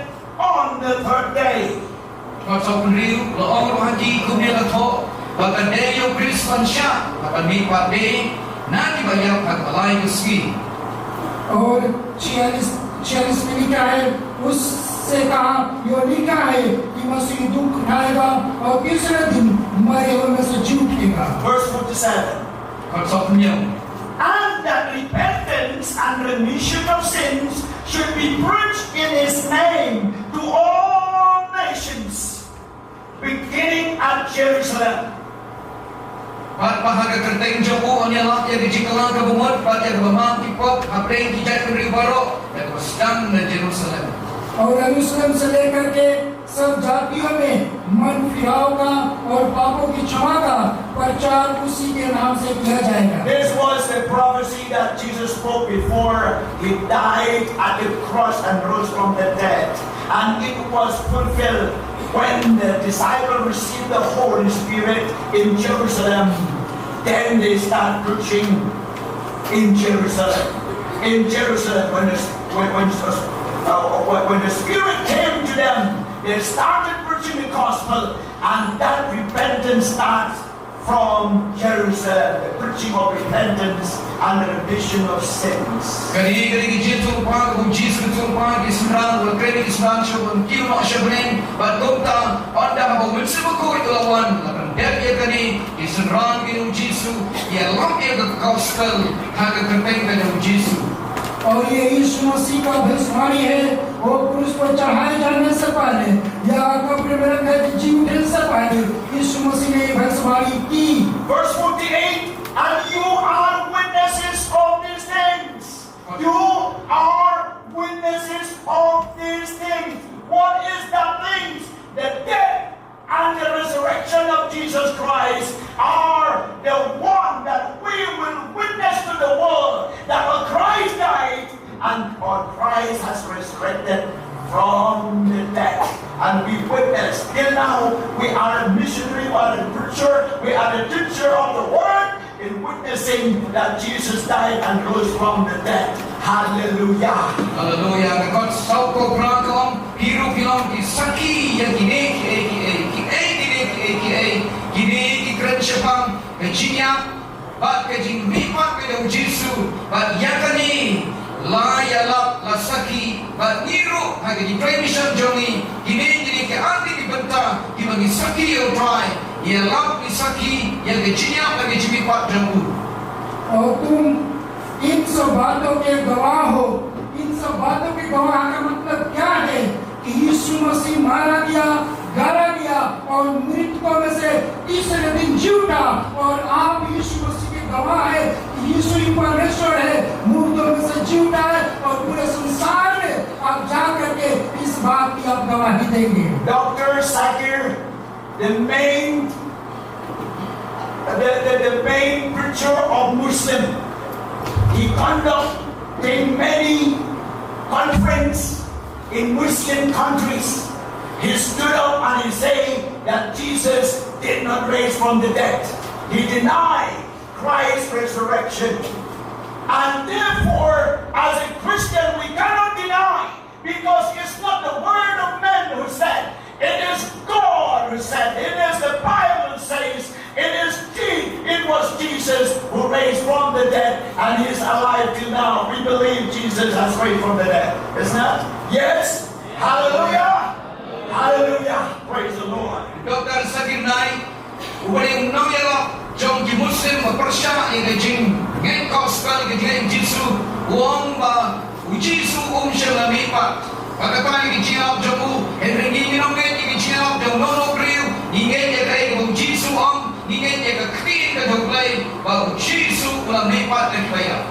on the third day." Ka sawphew hynriew, la ong ruh ha ki, kumne la thoh ba ka dei ïa u Khrist ban shah bad ban mihpat de na kiba ïap ha ka lai ka sngi. और छियालीस छियालीस में लिखा है, उससे कहा, यह लिखा है कि मसीह दुख उठाएगा और तीसरे दिन मरे हुए में से जी उठेगा। Verse forty-seven. Ka sawphew hynñiew. And that repentance and remission of sins should be preached in his name to all nations, beginning at Jerusalem. Bad ba ha ka kyrteng jong u yn ïalap ïa ka jingkylla kaba mut bad ïa kaba mang ki pop hapdeng ki jaitbynriew baroh, ïa kaba sdang na Jerusalem. और यरूशलेम से लेकर के सब जातियों में मन फिराव का और पापों की क्षमा का प्रचार उसी के नाम से किया जाएगा। This was the prophecy that Jesus spoke before he died at the cross and rose from the dead. And it was fulfilled when the disciple received the Holy Spirit in Jerusalem. Then they start preaching in Jerusalem. In Jerusalem, when the, when, when, uh, when, when the Spirit came to them, they started preaching the gospel, and that repentance starts from Jerusalem, the preaching of repentance and the remission of sins. Kane ka dei ka jingïathuhlypa kaba u Jisu u ïathuhlypa ïa ki synran, u la kren ïa ki synran sha ban kiew noh sha bneng, bad kumta ynda haba u Mynsiem Bakhuid u la wan, la pyndep ïa kane, ki synran ki u Jisu ki ïalap ïa ka gospel ha ka kyrteng ka jong u Jisu. और ये यीशु मसीह का भविष्यवाणी है, वो क्रूस पर चढ़ाए जाने से पहले या कब्र में रखे जी उठने से पहले यीशु मसीह ने ये भविष्यवाणी की। Verse forty-eight, and you are witnesses of these things. You are witnesses of these things. What is that things? The death and the resurrection of Jesus Christ are the one that we will witness to the world, that our Christ died and our Christ has resurrected from the dead. And we witness. Till now, we are a missionary, we are a preacher, we are a teacher of the word, in witnessing that Jesus died and rose from the dead. Hallelujah. Hallelujah. Ka kot sawphew phra ka ong, phi ruh phi long ki sakhi ïa kine kiei kiei, kiei kine kiei kiei, kine ki kren shaphang ka jingïap bad ka jingmihpat ka jong u Jisu, bad ïa kane la ïalap, la sakhi bad ngi ruh ha ka jingtrei mission jong ngi, kine kine ki ar tylli ki bynta kiba ngi sakhi ïa u Trai, ïalap ngi sakhi ïa ka jingïap bad ka jingmihpat jong u. और तुम इन सब बातों के गवाह हो। इन सब बातों के गवाह का मतलब क्या है? कि यीशु मसीह मारा गया, गाड़ा गया और मृतकों में से तीसरे दिन जी उठा। और आप यीशु मसीह के गवाह है कि यीशु ही परमेश्वर है, मुर्दों में से जी उठा है और पूरे संसार में आप जा करके इस बात की आप गवाही देंगे। Doctor Zakir, the main, the, the, the main preacher of Muslim, he conducting many conference in Muslim countries. He stood up and he said that Jesus did not raise from the dead. He denied Christ's resurrection. And therefore, as a Christian, we cannot deny, because it's not the word of men who said, it is God who said, it is the Bible says, it is Je-, it was Jesus who raised from the dead and he is alive till now. We believe Jesus has raised from the dead. Isn't that? Yes? Hallelujah! Hallelujah! Praise the Lord. Doctor Zakir Naik, uba dei u nongïalap jong ki Muslim ba pyrshah ïa ka jingngeit gospel, ka jingngeit Jisu, u ong ba u Jisu um shym la mihpat. Ba kata ïa ka jingïalap jong u, hynrei ngi ngi ym ngeit ïa ka jingïalap jong u nongbriew, ngi ngeit ïa kaei kaba u Jisu u ong, ngi ngeit ïa ka ktien ka jong U Blei, ba u Jisu u la mihpat na ki ba ïap.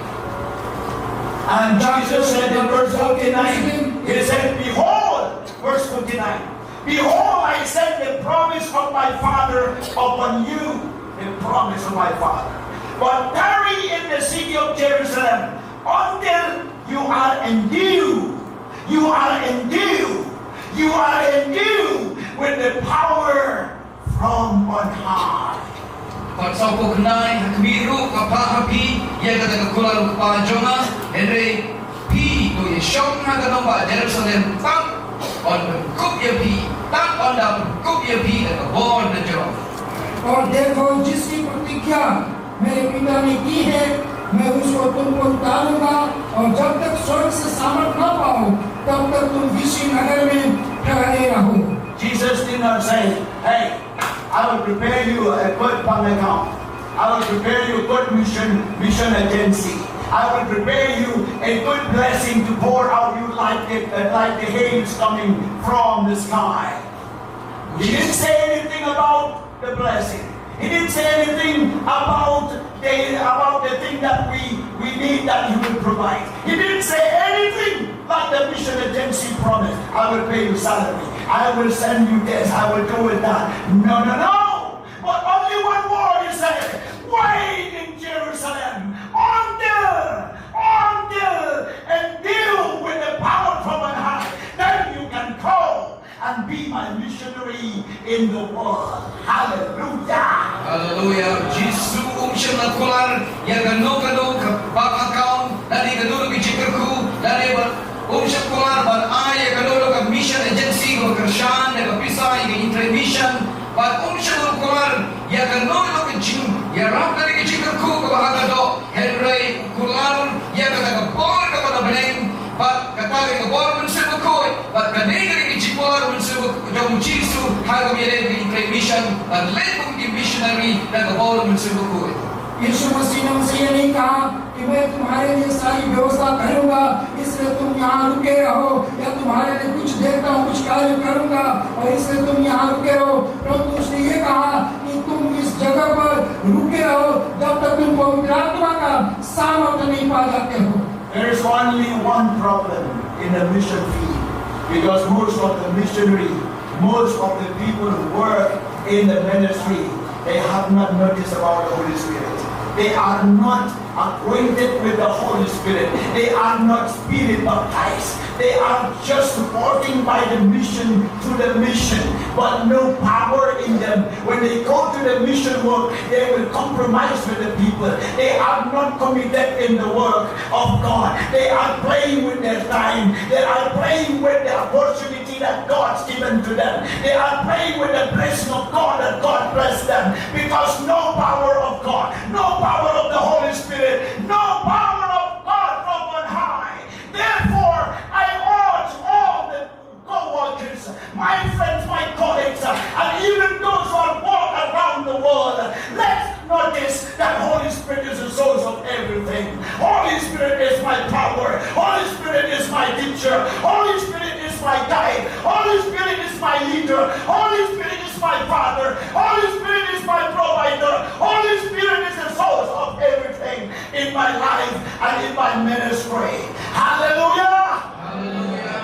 And Jesus said in verse forty-nine, he said, behold, verse forty-nine, behold, I send the promise of my Father upon you, the promise of my Father. But tarry in the city of Jerusalem until you are endued. You are endued. You are endued with the power from on high. Kot sawphew khyndai, ha khmih ruh nga phah ha phi ïa kata ka kular u Kpa jong nga, hynrei phi to ïashong ha ka nongbah Jerusalem tang, yn pynkup ïa phi Tang ynda pynkup ïa phi da ka bor na jrong. और देखो, जिसकी प्रतिज्ञा मेरे पिता ने की है, मैं उसको तुम पर उतारूंगा, और जब तक स्वर्ग से सामर्थ ना पाओ, तब तक तुम इसी नगर में ठहरे रहो। Jesus did not say, "Hey, I will prepare you a good bank account. I will prepare you a good mission, mission agency. I will prepare you a good blessing to pour out you like the, like the hail is coming from the sky." He didn't say anything about the blessing. He didn't say anything about the, about the thing that we, we need that he will provide. He didn't say anything like the mission agency promised. "I will pay you salary. I will send you this. I will do with that." No, no, no. But only one word he said, "Wait in Jerusalem until, until, and deal with the power from on high. Then you can call and be my missionary in the world." Hallelujah. Hallelujah. Jisu um shym la kular ïa kano kano ka bank account lane kano kano ka jingkyrkhu lane ba um shym kular ban ai ïa kano kano ka mission agency kaba kyrshan ïa ka pisa ïa ka jingtrei mission. Bad um shym la kular ïa kano kano ka jingïarap lane ka jingkyrkhu kaba ha ka doh. Hynrei u kular ïa kata ka bor kaba na bneng, bad kata ka bor Mynsiem Bakhuid, bad kane ka dei ka jingkular Mynsiem Bakhuid jong u Jisu ha kaba ïaleh ïa ka mission, bad leh kum ki missionary da ka bor Mynsiem Bakhuid. यीशु मसीह ने उनसे ये नहीं कहा कि मैं तुम्हारे लिए सारी व्यवस्था करूंगा, इसलिए तुम यहाँ रुके रहो, या तुम्हारे लिए कुछ देखता हूँ, कुछ कार्य करूंगा, और इसलिए तुम यहाँ रुके रहो। परंतु उसने ये कहा कि तुम इस जगह पर रुके रहो, जब तक तुम पवित्र आत्मा का सामर्थ्य नहीं पा जाते हो। There is only one problem in the mission field, because most of the missionary, most of the people who work in the ministry, they have not noticed about the Holy Spirit. They are not acquainted with the Holy Spirit. They are not spirit baptized. They are just walking by the mission to the mission, but no power in them. When they go to the mission work, they will compromise with the people. They are not committed in the work of God. They are playing with their time. They are playing with the opportunity that God's given to them. They are playing with the blessing of God that God blessed them, because no power of God, no power of the Holy Spirit, no power of God from on high. Therefore, I urge all the co-workers, my friends, my colleagues, and even those who are walk around the world, let's notice that Holy Spirit is the source of everything. Holy Spirit is my power. Holy Spirit is my teacher. Holy Spirit is my guide. Holy Spirit is my leader. Holy Spirit is my father. Holy Spirit is my provider. Holy Spirit is the source of everything in my life and in my ministry. Hallelujah. Hallelujah.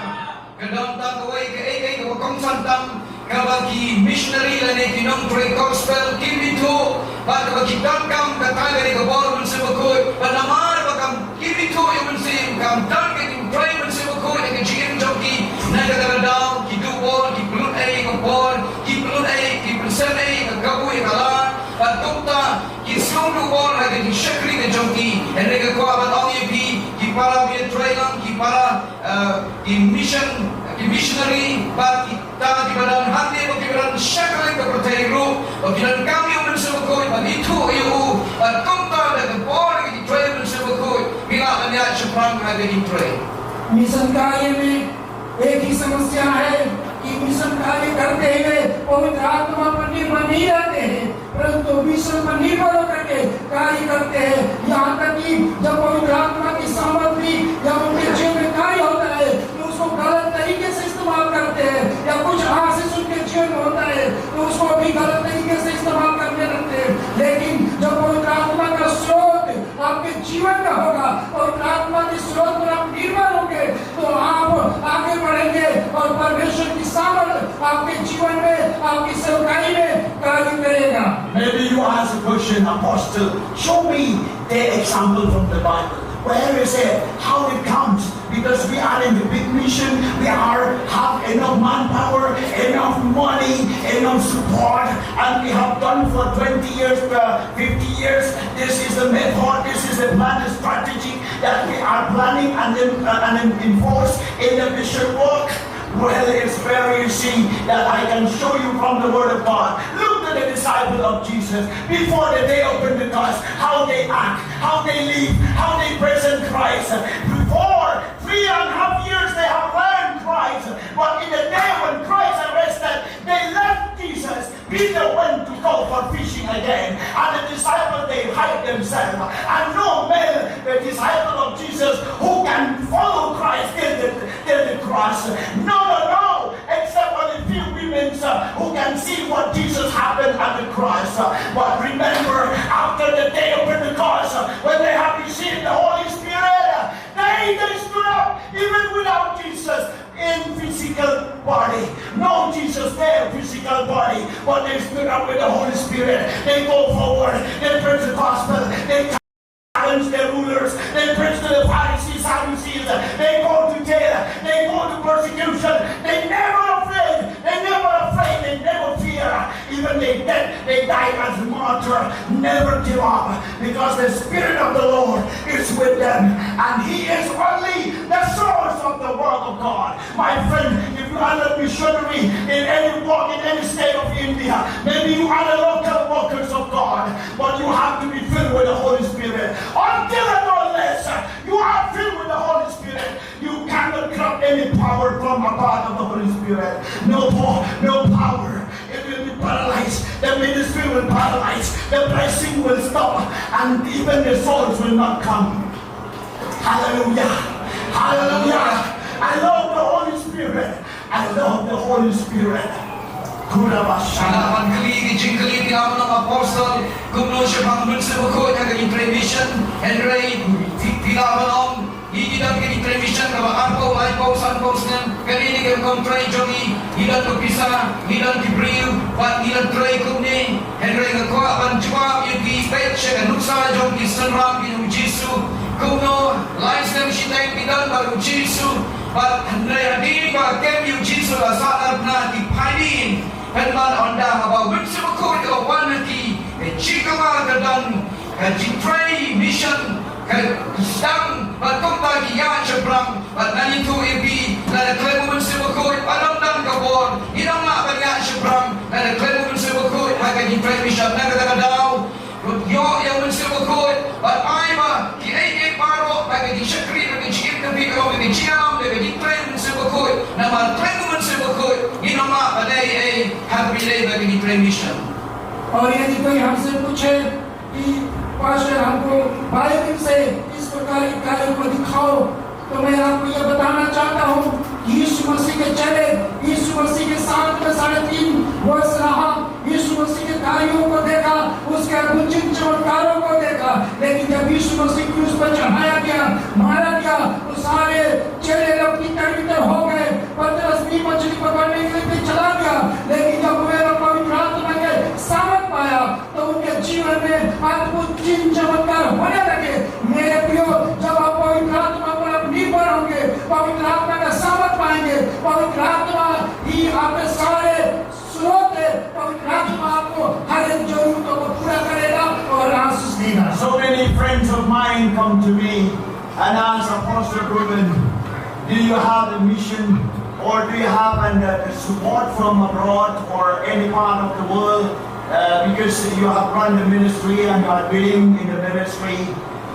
Ka don tang kawei kaei kaei kaba kongsan tam, kaba ki missionary lane ki nongtrei gospel kim ithuh, bad kaba ki donkam kata ka dei ka bor Mynsiem Bakhuid, bad namar ba kam kim ithuh ïa u Mynsiem, kam don ka jingtrei Mynsiem Bakhuid ha ka jingim jong ki, na kata ka daw ki duh bor, ki pynlut ei ïa ka bor, ki pynlut ei, ki pynsem ei ïa ka kabu ïa ka lad, bad kumta ki sngewduh bor ha ka jingshakri ka jong ki. Hynrei nga kwah ban ong ïa phi, ki para ba ïatrei lang, ki para, eh, ki mission, ki missionary, bad kita kiba don hangne, bad kiba don shakri ka pyrthei ruh, bad ki donkam ïa u Mynsiem Bakhuid ban ithuh ïa u, bad kumta da ka bor ka jingtrei u Mynsiem Bakhuid, phi lah ban ïaid shaphrang ha ka jingtrei. मिशन कार्य में एक ही समस्या है कि मिशन कार्य करते हुए पवित्र आत्मा पर निर्भर नहीं रहते हैं, परंतु मिशन पर निर्भर होकर के कार्य करते हैं। यहाँ तक कि जब पवित्र आत्मा की सामग्री या उनके जीवन में कार्य होता है, तो उसको गलत तरीके से इस्तेमाल करते हैं, या कुछ आशीष उनके जीवन में होता है, तो उसको भी गलत तरीके से इस्तेमाल करने लगते हैं। लेकिन जब पवित्र आत्मा का स्रोत आपके जीवन में होगा, पवित्र आत्मा के स्रोत पर आप निर्भर होंगे, तो आप आगे बढ़ेंगे और परमेश्वर की सामर्थ आपके जीवन में, आपकी सेवकाई में कार्य करेगा। Maybe you ask a question, Apostle, show me the example from the Bible. Where is it? How it comes? Because we are in the big mission, we are have enough manpower, enough money, enough support, and we have done for twenty years, uh, fifty years. This is the method, this is the plan, the strategy that we are planning and then, uh, and then enforce in the mission work. Well, it's very easy that I can show you from the Word of God. Look at the disciple of Jesus before the day of Pentecost, how they act, how they live, how they present Christ. Before three and a half years, they have learned Christ. But in the day when Christ arrested, they left Jesus. Peter went to go for fishing again, and the disciples, they hide themselves. And no male, the disciple of Jesus, who can follow Christ till the, till the cross. No, no, no. Except only few women, uh, who can see what Jesus happened at the cross. Uh, but remember, after the day of Pentecost, uh, when they have received the Holy Spirit, uh, they, they stood up, even without Jesus in physical body. No Jesus there, physical body, but they stood up with the Holy Spirit. They go forward, they preach the gospel, they challenge the rulers, they preach to the Pharisees, Sadducees, they go to jail, they go to persecution. They never afraid, they never afraid, they never fear. Even they dead, they die as martyr. Never give up, because the Spirit of the Lord is with them, and He is only the source of the work of God. My friend, if you are a missionary in any walk, in any state of India, maybe you are a local workers of God, but you have to be filled with the Holy Spirit. Until and unless you are filled with the Holy Spirit, you cannot grab any power from above of the Holy Spirit. No po-, no power. It will be paralyzed. The ministry will paralyze. The blessing will stop. And even the souls will not come. Hallelujah. Hallelujah. I love the Holy Spirit. I love the Holy Spirit. Kurabasha. Nga la ban kylli ki jingkylli, phi la ban ong Apostle, kumno shaphang Mynsiem Bakhuid ha ka jingtrei mission, hynrei phi, phi la ban ong, ngi ki don ka jingtrei mission kaba arphew, laiphew, sanphew snem, kane ka kam trei jong ngi, ngi don ka pisa, ngi don ki briew, bad ngi la trei kumne. Hynrei nga kwah ban jubab ïa phi, peit sha ka nuksa jong ki synran ki jong U Jisu. Kumno lai snem shiteng ki don bad U Jisu, bad hynrei hadien ba kem ïa U Jisu la sahnarphna ki phaidien. Pynban ynda haba U Mynsiem Bakhuid ka wan ha ki, ka jingkyrmen ka don, ka jingtrei mission ka sdang, bad kumta ki ïaid shaphrang. Bad ngan ïathuh ïa phi, lada khlem U Mynsiem Bakhuid, ba dang don ka bor, ngin ym lah ban ïaid shaphrang. Lada khlem U Mynsiem Bakhuid ha ka jingtrei mission, na kata ka daw, ïoh ïa U Mynsiem Bakhuid bad ai ba kiei kiei baroh, ba ka jingshakri, ba ka jingim ka phi, ka long ka jingïalam, ba ka jingtrei U Mynsiem Bakhuid. Namar khlem U Mynsiem Bakhuid ngin ym lah ban leh ei ei ha ka phi leh ba ka jingtrei mission. और यदि कोई हमसे पूछे कि पास्टर, हमको बाइबल से इस प्रकार के कार्य को दिखाओ, तो मैं आपको ये बताना चाहता हूँ कि यीशु मसीह के चेले, यीशु मसीह के साथ में साढ़े तीन वर्ष रहा, यीशु मसीह के कार्यों को देखा, उसके अद्भुत चिन्ह चमत्कारों को देखा। लेकिन जब यीशु मसीह क्रूस पर चढ़ाया गया, मारा गया, तो सारे चेले लोग तितर बितर हो गए। पतरस भी मछली पकड़ने के लिए चला गया, लेकिन जब वे लोग पवित्र आत्मा के सामर्थ पाया, तो उनके जीवन में अद्भुत चिन्ह चमत्कार होने लगे। मेरे प्रियो, जब आप पवित्र आत्मा पर निर्भर होंगे, पवित्र आत्मा का सामर्थ पाएंगे, पवित्र आत्मा ही आपके सारे स्रोत है, पवित्र आत्मा आपको हर एक जरूरतों को पूरा करेगा और आशीष देगा। So many friends of mine come to me and ask, Apostle Reuben, do you have a mission, or do you have an, uh, support from abroad or any part of the world? Uh, because you have run the ministry and you are doing in the ministry.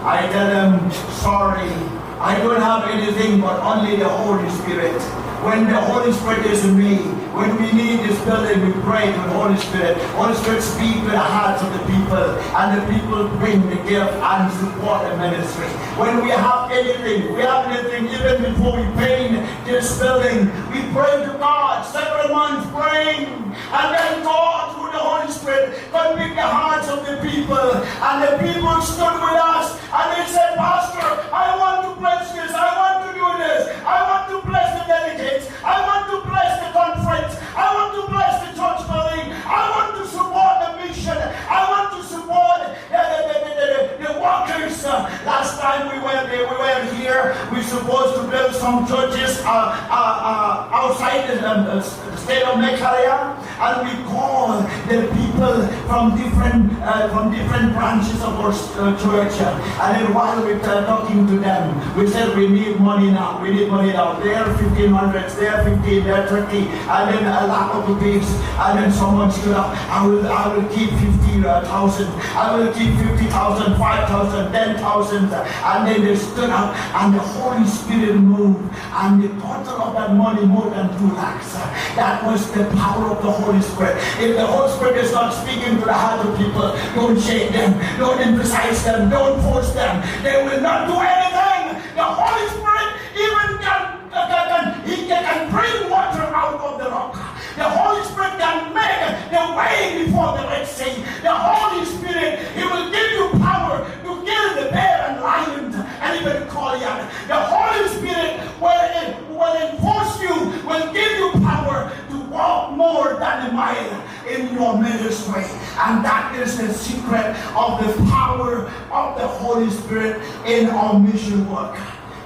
I tell them, sorry, I don't have anything but only the Holy Spirit. When the Holy Spirit is in me, when we need this building, we pray to the Holy Spirit. Holy Spirit speak to the hearts of the people, and the people bring the gift and support the ministry. When we have anything, we have anything, even before we paint this building, we pray to God, several months praying, and then God, through the Holy Spirit, convict the hearts of the people, and the people stood with us, and they said, Pastor, I want to bless this, I want to do this, I want to bless the delegates, I want to bless the conference, I want to bless the church building, I want to support the mission, I want to support the, the, the, the, the, the workers. Uh, last time we were there, we were here, we supposed to build some churches, uh, uh, uh, outside the, um, the state of Meghalaya, and we call the people people from different uh, from different branches of our uh, church, uh, and then while we were talking to them, we said, "We need money now. We need money now." There, fifteen hundred, there, fifteen, there, thirty, and then a lakh of rupees. And then someone stood up, "I will, I will give fifty thousand. I will give fifty thousand, five thousand, ten thousand." And then they stood up, and the Holy Spirit moved, and the total of that money, more than two lakhs. That was the power of the Holy Spirit. If the Holy Spirit is not speaking to the heart of people, don't shake them, don't emphasize them, don't force them. They will not do anything. The Holy Spirit even can, can, can, he can, can bring water out of the rock. The Holy Spirit can make the way before the Red Sea. The Holy Spirit, He will give you power to kill the bear and lions and even Goliath. The Holy Spirit will, will enforce you, will give you power to walk more than a mile in your ministry. And that is the secret of the power of the Holy Spirit in our mission work.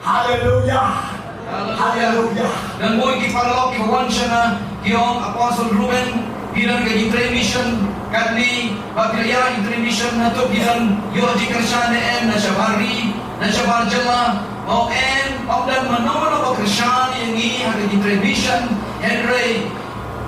Hallelujah. Hallelujah. Ngan buh ïa ki paralok kiba wan shane, ki ong Apostle Ruben, phi don ka jingtrei mission katne, ba phi la ïa jingtrei mission, naduh phi don ïoh jingkyrshan ne em, na shabar ri, na shabar jylla, ba ong em, ong don mano mano ba kyrshan ïa ngi ha ka jingtrei mission, hynrei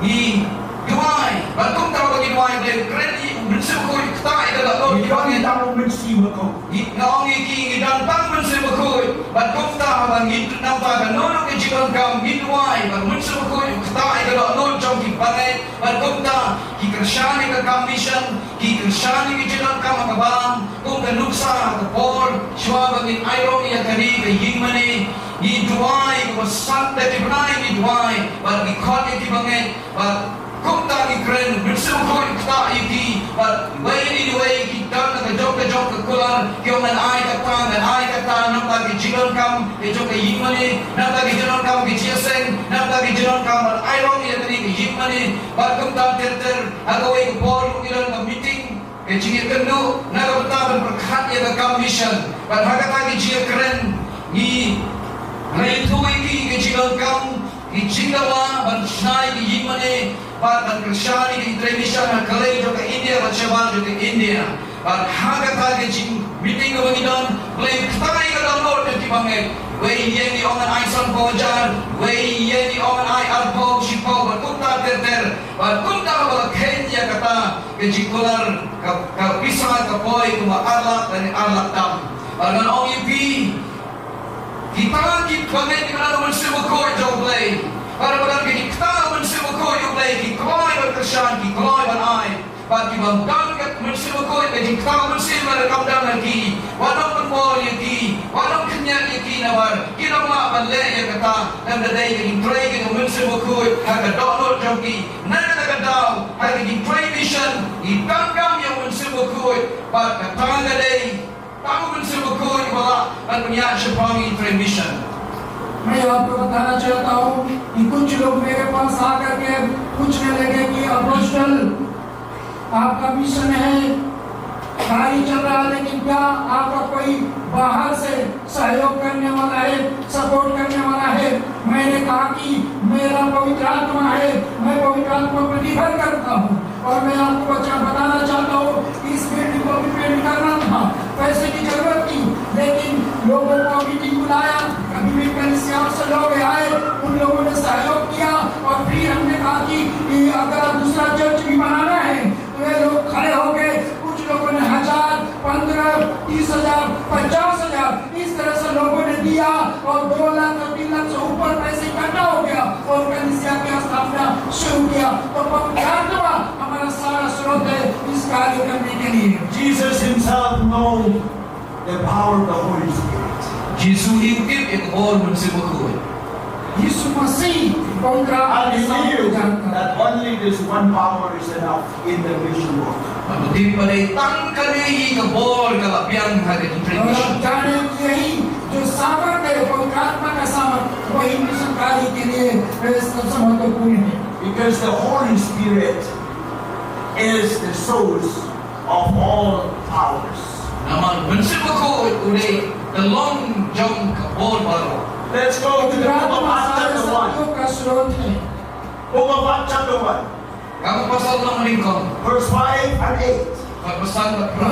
ngi duwai, bad kumta ba ngi duwai, Blei, kren ïa u Mynsiem Bakhuid, ktah ïa ka dohnud. Ngi don tang u Mynsiem Bakhuid. Ngi, nga ong ïa ki, ngi don tang u Mynsiem Bakhuid, bad kumta ba ngin, nangta kano kano ka jingdonkam, ngi duwai ba u Mynsiem Bakhuid u ktah ïa ka dohnud jong ki bangeit, bad kumta ki kyrshan ïa ka kam mission, ki kyrshan ïa ka jingdonkam ha ka bam, kum ka nuksa ha ka por shuwa ba ngin ailong ïa kane ka ïingmane. Ngi duwai, kumba san tylli ki bnai ngi duwai, bad ngi khot ïa ki bangeit, bad kumta ngi kren, Mynsiem Bakhuid u ktah ïa ki, bad iwei na iwei ki don na ka jong ka jong ka kular, ki ong ngan ai kata, ngan ai kata, namar ka jingdonkam ka jong ka ïingmane, namar ka jingdonkam ka jingïaseng, namar ka jingdonkam ban ailong ïa kane ka ïingmane, bad kumta ter ter, ha kawei ka por ruh ngi don ka meeting, ka jingïakynduh na ka bynta ban pyrkhat ïa ka kam mission. Bad ha kata ka jingïakren ngi la ïathuh ïa ki ka jingdonkam, ki jingdawa ban shna ïa ka ïingmane bad ban kyrshan ïa ka jingtrei mission ha kylleiñ jong ka India bad shabar jong ka India. Bad ha kata ka jingmeeting kaba ngi don, Blei u ktah ïa ka dohnud jong ki bangeit. Wei ïa ngi ong ngan ai sanphew hajar, wei ïa ngi ong ngan ai arphew, shiphew, bad kumta ter ter. Bad kumta ba la kheiñ ïa kata ka jingkular, ka, ka pisa ka poi kumba ar lak lane ar lak tam. Bad ngan ong ïa phi, kita ki bangeit kiba don u Mynsiem Bakhuid jong U Blei, bad ba don ka jingktah u Mynsiem Bakhuid jong U Blei, ki kloi ban kyrshan, ki kloi ban ai. Bad kiba ym don ka Mynsiem Bakhuid, ka jingktah u Mynsiem Bakhuid kam don ha ki, wat nym pynbor ïa ki, wat nym khynñiat ïa ki, namar kim lah ban leh ïa kata. Lada dei ka jingtrei ka jong u Mynsiem Bakhuid ha ka dohnud jong ki, na kata ka daw ha ka jingtrei mission, ngi donkam ïa u Mynsiem Bakhuid, bad kata ka dei tang u Mynsiem Bakhuid uba lah ban pynïaid shaphang ka jingtrei mission. मैं आपको बताना चाहता हूँ कि कुछ लोग मेरे पास आकर के पूछने लगे कि अपोस्टल, आपका मिशन है, कार्य चल रहा है, लेकिन क्या आपका कोई बाहर से सहयोग करने वाला है, सपोर्ट करने वाला है? मैंने कहा कि मेरा पवित्र आत्मा है, मैं पवित्र आत्मा पर निर्भर करता हूँ। और मैं आपको बचा-, बताना चाहता हूँ कि इस बिल्डिंग को भी पेंट करना था, पैसे की जरूरत थी, लेकिन लोगों को मीटिंग बुलाया, कभी भी कलीसिया से लोग आए, उन लोगों ने सहयोग किया और फिर हमने कहा कि, कि अगर दूसरा चर्च भी बनाना है, तो ये लोग खड़े हो गए। कुछ लोगों ने हजार, पन्द्रह, तीस हजार, पचास हजार, इस तरह से लोगों ने दिया और दो लाख और तीन लाख से ऊपर पैसे इकट्ठा हो गया और कलीसिया की स्थापना शुरू किया। तो पवित्र आत्मा हमारा सारा स्रोत है इस कार्य करने के लिए। Jesus himself know the power of the Holy Spirit. Jisu hi u tip ïa ka bor u Mynsiem Bakhuid. यीशु मसीह पवित्र आत्मा And he के साथ knew जानता है। That only this one power is enough in the mission work. Bad u tip ba dei tang kane hi ka bor ka la biang ha ka jingtrei mission. और आप जाने कि यही जो सामर्थ्य है, पवित्र आत्मा का सामर्थ्य, वही मिशन कार्य के लिए, अ, सबसे महत्वपूर्ण है। Because the Holy Spirit is the source of all powers. Namar u Mynsiem Bakhuid u dei ka long jong ka bor baroh. Let's go to the book of Acts chapter one. Book of Acts chapter one. Ka apostol nong ling kong. Verse five and eight. Ka apostol ka pra.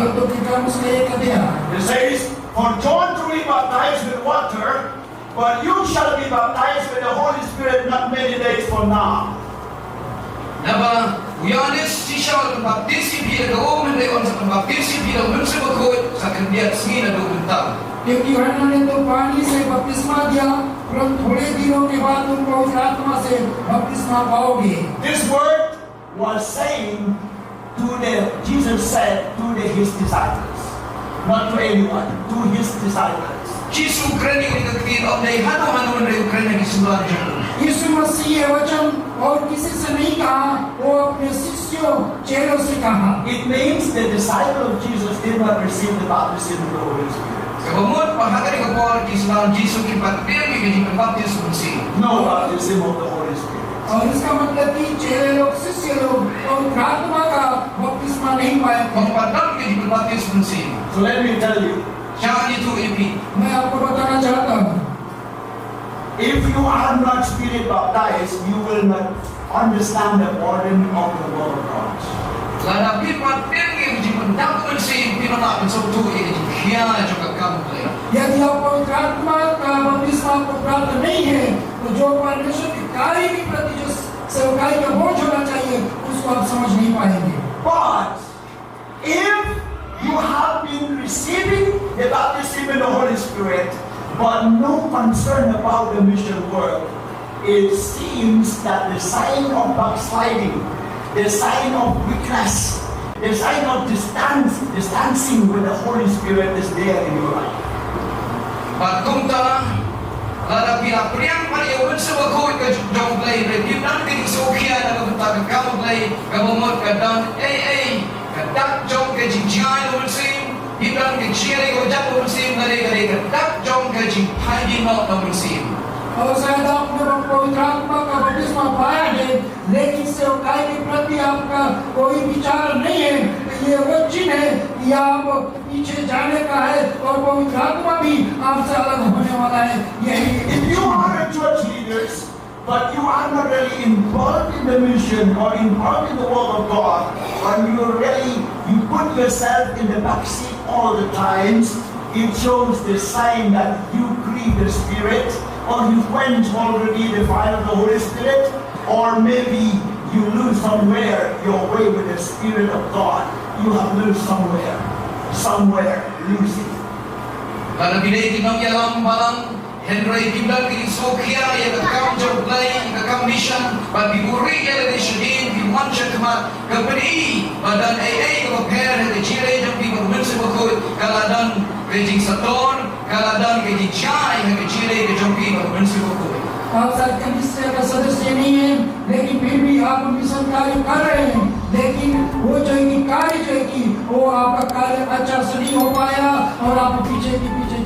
It says, "For John truly baptized with water, but you shall be baptized with the Holy Spirit not many days from now." Naba u Ïoannis shisha u baptis ïa phi da ka um, hynrei un sa baptis ïa phi da u Mynsiem Bakhuid sa khyndiat sngi naduh mynta. क्योंकि यूहन्ना ने तो पानी से बपतिस्मा दिया, परंतु थोड़े दिनों के बाद तुम पवित्र आत्मा से बपतिस्मा पाओगे। This word was saying to the, Jesus said to the, his disciples, not to anyone, to his disciples. Jisu kren ïa kane ka ktien, ym dei hano hano, hynrei u kren ïa ki synran jong u. यीशु मसीह ये वचन और किसी से नहीं कहा, वो अपने शिष्यों, चेलों से कहा। It means the disciple of Jesus did not receive the baptism of the Holy Spirit. Kaba mut ba ha kane ka por ki synran Jisu kim pat pdiang ïa ka jingpynbaptis Mynsiem. No baptism of the Holy Spirit. और इसका मतलब कि चेले लोग, शिष्य लोग पवित्र आत्मा का बपतिस्मा नहीं पाए थे। Ym pat don ka jingpynbaptis Mynsiem. So let me tell you. Sha ïathuh ïa phi. मैं आपको बताना चाहता हूँ, if you are not spirit baptized, you will not understand the burden of the word of God. Lada phi pat pdiang ïa ka jingpynbaptis Mynsiem, phin ym lah ban sngewthuh ïa ka jingkhia jong ka kam U Blei. यदि आप पवित्र आत्मा का बपतिस्मा आपको प्राप्त नहीं है, तो जो परमेश्वर के कार्य के प्रति जो सेवकाई का बोझ होना चाहिए, उसको आप समझ नहीं पाएंगे। But if you have been receiving the baptism in the Holy Spirit, but no concern about the mission work, it seems that the sign of backsliding, the sign of weakness, the sign of distance, distancing with the Holy Spirit is there in your life. Bad kumta, lada phi la pdiang pat ïa u Mynsiem Bakhuid ka jong U Blei, hynrei phim don ka jingsngewkhia na ka bynta ka kam U Blei, kaba mut ka don ei ei, ka dak jong ka jingjngai na u Mynsiem, phim don ka jingïaleh kaba jam na u Mynsiem, lane ka dei ka dak jong ka jingphai dien noh na u Mynsiem. और शायद आपने पवित्र आत्मा का बपतिस्मा पाया है, लेकिन सेवकाई के प्रति आपका कोई विचार नहीं है, तो ये वो चिन्ह है कि आप पीछे जाने का है और पवित्र आत्मा भी आपसे अलग होने वाला है। यही If you are a church leaders, but you are not really involved in the mission or involved in the work of God, and you really, you put yourself in the back seat all the times, it shows the sign that you grieve the Spirit, or you quench already the fire of the Holy Spirit, or maybe you lose somewhere your way with the Spirit of God. You have lose somewhere, somewhere losing. Lada phi dei ki nongïalam balang, hynrei phim don ka jingsngewkhia ïa ka kam jong U Blei, ïa ka kam mission, bad phi buhrieh ïa lade shadien, phi wan sha khmat, ka pyni ba don ei ei kaba pher ha ka jingïaleh jong phi bad u Mynsiem Bakhuid, ka la don ka jingshator, ka la don ka jingjngai ha ka jingïaleh ka jong phi bad u Mynsiem Bakhuid. आप शायद कलीसिया का सदस्य नहीं है, लेकिन फिर भी आप मिशन कार्य कर रहे हैं, लेकिन वो जो है कि कार्य जो है कि वो आपका कार्य अच्छा से नहीं हो पाया और आप पीछे के पीछे